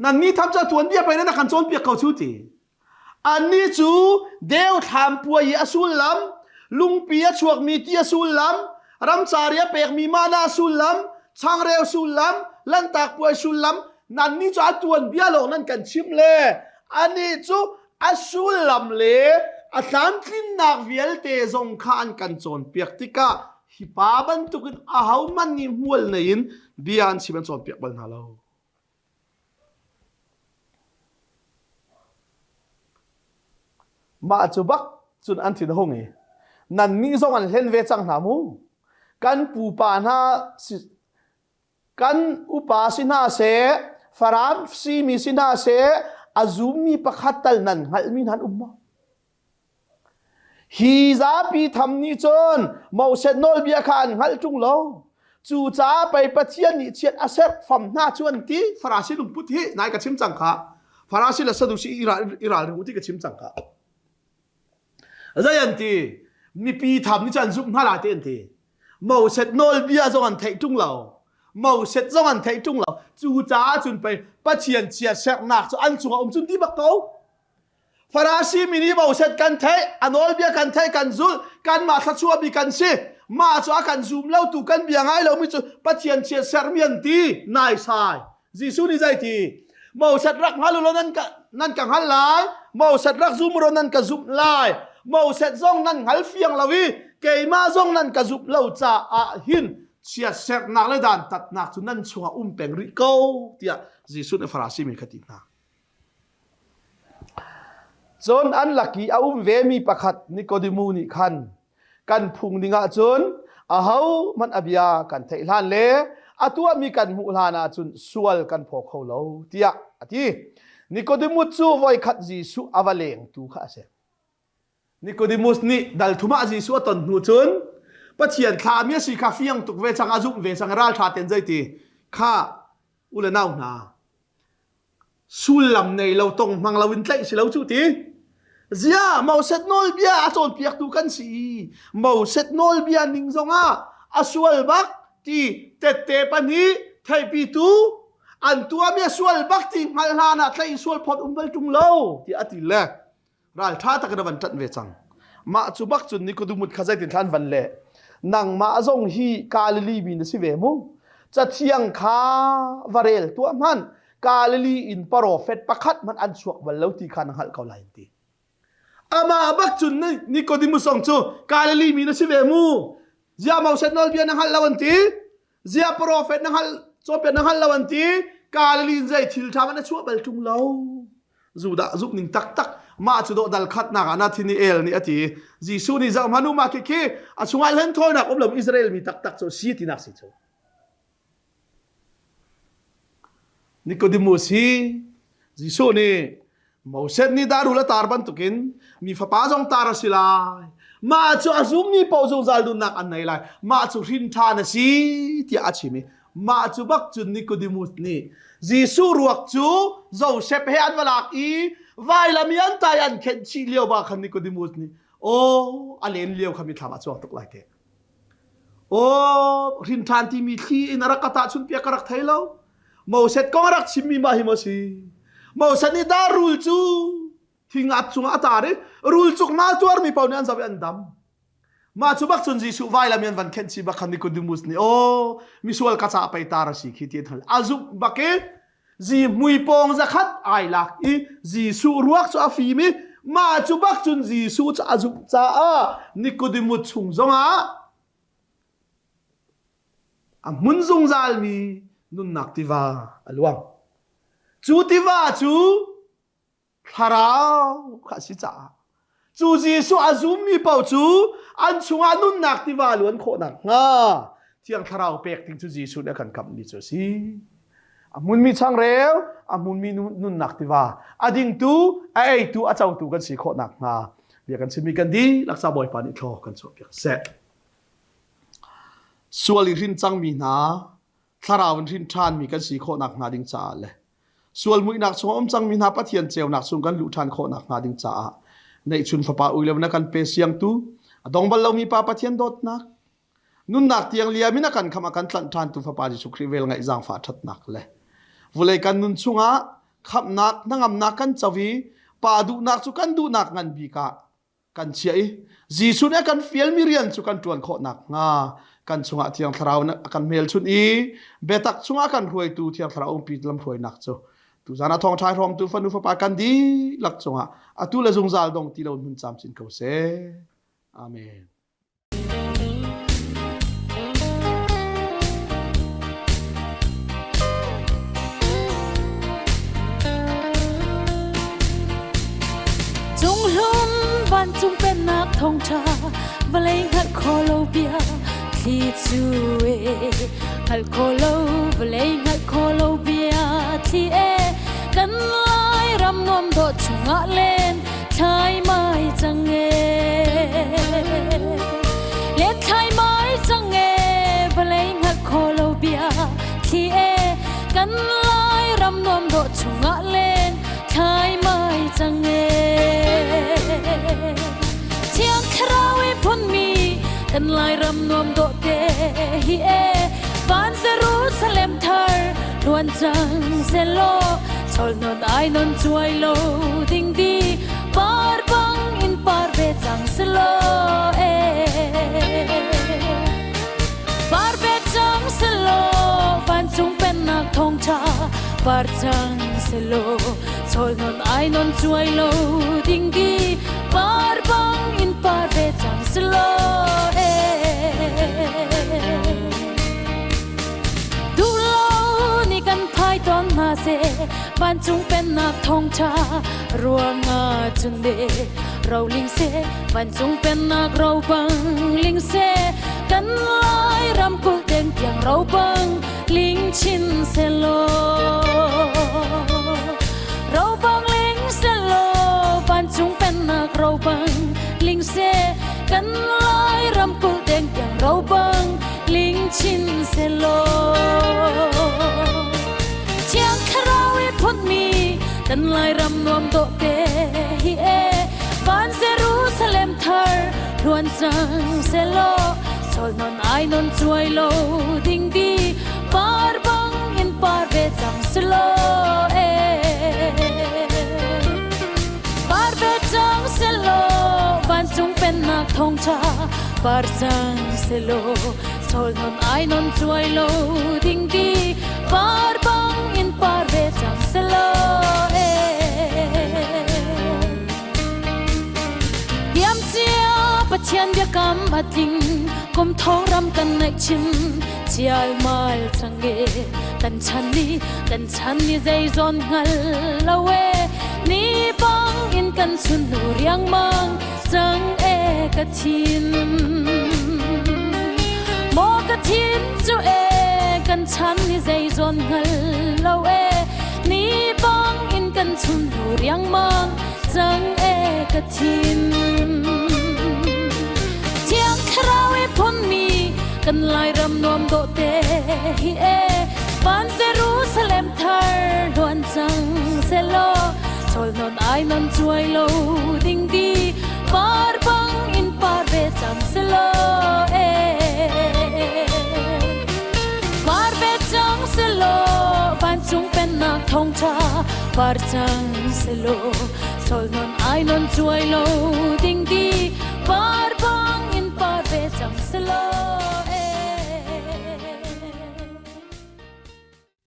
Speaker 1: Nannih tham cu a tuanbia pei na kan cawnpiak ko cu ti. Annih cu deu thlam puai i a sullam, lungpi a chuakmi ti a sullam, ramcar i a pekmi mana a sullam, changreu sullam, lanhtak puai sullam, nannih cu a tuanbia lawng nan kan chim le anih cu a sullam le a tlamtlinnak vialte zong kha an kan cawnpiak tikah hi pa bantukin ahohmanh nih hmual nei in bia an chim an cawnpiak bal hna lo. Mah cu bak cun an thin a hung i nannih zong an hlen ve cang hna mu. Kan pupa hna kan upa si hna seh, Farasi mi si hna seh, a zummi pakhat tal nan hngalhmi hna an um maw? Hi zapi tham nih cun Moses nawlbia kha an hngalh ṭung lo. Cucaah pei Pathian nih chiat a serh fam hna cu an ti. Farasi lungput hi nai ka chim cang kha. Farasi le Sadusi i ralring u ti ka chim cang kha. Zei an ti? Mipi tham nih cun an zumh hna lai ti an ti. Moses nawlbia zong an theih ṭung lo. Moses zong an theih ṭung lo. Cucaah cun pei Pathian chiatserhnak cu an cungah um cun ti bak ko. Farasi mi nih Moses kan theih, a nawlbia kan theih, kan zulh, kanmah thluachuahmi kan si. Mah cu a kan zum lo tu kan bia ngai lomi cu Pathian chiatserhmi an ti. Naisai. Jesuh nih zei ti? Moses rak hngal u law nan ka, nan ka hngal lai. Moses rak zum u law nan ka zumh lai. Moses zong nan hngal fiang lo i keimah zong nan ka zumh lo caah hin chiatserhnak le dantatnak cu nan chungah um peng rih ko tiah Jesuh nih Farasi mi kha ti hna. Cun an lak i a um vemi pakhat Nikodemu nih khan kan phung ning ahcun ahohmanh a bia kan theih hlan le a tuahmi kan hmuh hlan ahcun sual kan phaw kho lo tiah a ti. Nikodemus cu voikhat Jesuh a va lengtu kha a si. Nicodemus nih dal thum ah Jesuh a ton hnu cun Pathian thlahmi a si kha fiang tuk ve cang a zumh ve cang ralṭha ten zeiti kha u le nau hna sullam nei lo tong hmang lo in tlaih si lo cu ti zia Moses nawlbia a cawnpiaktu kan si i Moses nawlbia ning zongah a sual bak ti tette pahnih theihpitu an tuahmi a sual bak ti hngalh hlan ah tlaih sual phawt um bal ṭung lo ti a ti le Ralṭha tak in a van ṭanh ve cang. Mah cu bak cun Nikodemut kha zeitin thla an van leh. Nangmah zong hi Galilee mi na si ve mu. Cathiang kha va rel tuah hmanh. Galilee in profet pakhat hmanh an chuak bal lo ti kha na hngalh ko lai an ti. Amah bak cun Nicodemus zong cu Galilee mi na si ve mu. Zia Moses nawlbia na hngalh lo an ti. Zia profet na hngalh cawnpiak na hngalh lo an ti. Galilee in zei thil ṭha hmanh na chuah bal ṭung lo. Judah zumh ning taktak. Mah cu dawh dal khatnak ah Nathaniel nih a ti. Jesuh nih zoh hmanh u mah khikhi a chungah hlenthawinak um lo Israel mi taktak cu si tinak si cu. Nicodemus hi Jesuh nih Moses nih darul a tar bantukin mi fapa zong tar a si lai. Mah cu a zummi paoh zungzal nunnak an nei lai. Mah cu hrin ṭhan a si tiah a chim i mah cu bak cun Nicodemus nih Jesuh ruak cu Joseph he an va lak i vailam i an tai an khenh chih lio ba khan Nicodemus nih aw a len lio kha mithlam a chuak tuk lai te. Aw hrin ṭhan timi thli in a rak ka tahchun piak ka rak thei lo. Moses kong a rak chimmi mah hi maw si? Moses nih dah rul cu thing-at cungah a tar i rul cuk hna tuarmi paoh nih an zoh i an dam. Mah cu bak cun Jesuh vailam in an van khenh chih bak khan Nicodemus nih aw misual ka ca pei tar a si khi ti an hal. A zumh bak i zihmui pawng zakhat ai lak i Jesuh ruak cu a fim i mah cu bak cun Jesuh cu a zumh caah Nicodemus chung zongah A hmun zungzalmi nunnak tiva a luang. Cu tiva cu thlarau kha a si caah cu Jesuh a zummi paoh cu an chungah nunnak tiva luan khawh nakhnga Thiang Thlarau pek ding cu Jesuh nih a kan kamhmi cu a si. A hmunmi changreu, a hmunmi nunnak tiva, a dingtu, a eitu, a cotu kan si khawh nakhnga bia kan chimmi kan dihlak ca Bawipa nih thlaw kan chuahpiak seh. Sual i hrin cangmi hna, thlarau in hrin ṭhanmi kan si khawh nakhnga ding caah le sual muihnak chung a um cangmi hna Pathian ceunak chung kan luh ṭhan khawh nakhnga ding caah neihchun fapa ui lo na kan pe siangtu a dong bal lomi pa Pathian dawtnak nunnak tiang liam in a kan khamh a kan tlanh ṭhantu fapa Jesuh Khrih vel ngaih zaangfah ṭhatnak le vulei kan nun chungah khamhnak hnangamnak kan co i pa duhnak cu kan duhnak ngan bik ah kan chiah i Jesuh nih a kan fialmi rian cu kan ṭuan khawh nakhnga kan chungah Thiang Thlarau a kan hmelchunh i biatak chungah kan hruaitu Thiang Thlarau umpi lamhruainak cu tuzan ah thawngṭha hrawmtu fanu fapa kan dihlak cungah atu le zungzal dong ti lo hmun camcin ko seh. Amen.
Speaker 2: Cunghlum vancung pennak thawngṭha vawlei hngalh kho lo bia thli cu e hngalh kho lo vawlei hngalh kho lo bia thli e kan lai ram nuam dawh chungah len thlai mai cang e len thlai mai cang e vawlei hngalh kho lo bia thli e kan lai ram nuam dawh chungah len thlai mai cang e thiang thlarau i phunmi kan lai ram nuam dawh te hi e van Jerusalem thar luan cang selaw chol non ai non chuai lo ding di par bang in par ve cang selaw e Par ve cang selaw vancung pennak thawngṭha par cang selaw chawl non ai non cuai lo ding di par bang in par ve cang selaw e Duhlo ni kan phai tawn hna seh vancung pennak thawngṭha ruangah cun de roling seh vancung pennak ro bang ling seh kan lai ram kulh deng tiang ro bang ling chin selaw ro bang ling selaw vancung pennak ro bang ling seh kan lai ram kulh deng tiang ro bang ling chin selaw Thiang Thlarau i phunmi kan Lairam nuam dawh te hi e van Jerusalem thar hluan cang selaw chawl non ai non chuai lo ding di par bang in par ve cang selaw e par ve cang selaw vancung pennak thawngṭha par cang selaw chawl non ai non chuai lo ding di par bang in par ve cang selaw e Diam cia Pathian biakam a tling kum thong ram kan naih chin chial mal cang e kan chan ni kan chan ni zei zawn hngal lo e ni bang in. in kan chunnu riangmang cang e ka thin. Maw ka thin cu e kan chan ni zei zawn hngal lo e, ni bang in kan chunnu riangmang cang e ka thin. Thiang Thlarau e phunmi kan Lairam nuam dawh te hi e, van Jerusalem thar luan cang selaw, chol non ai non chuai lo ding di par bang in par ve cang selaw e, par ve cang selaw, vancung pennak thawngtha par cang selaw, chol non ai non chuai lo ding di.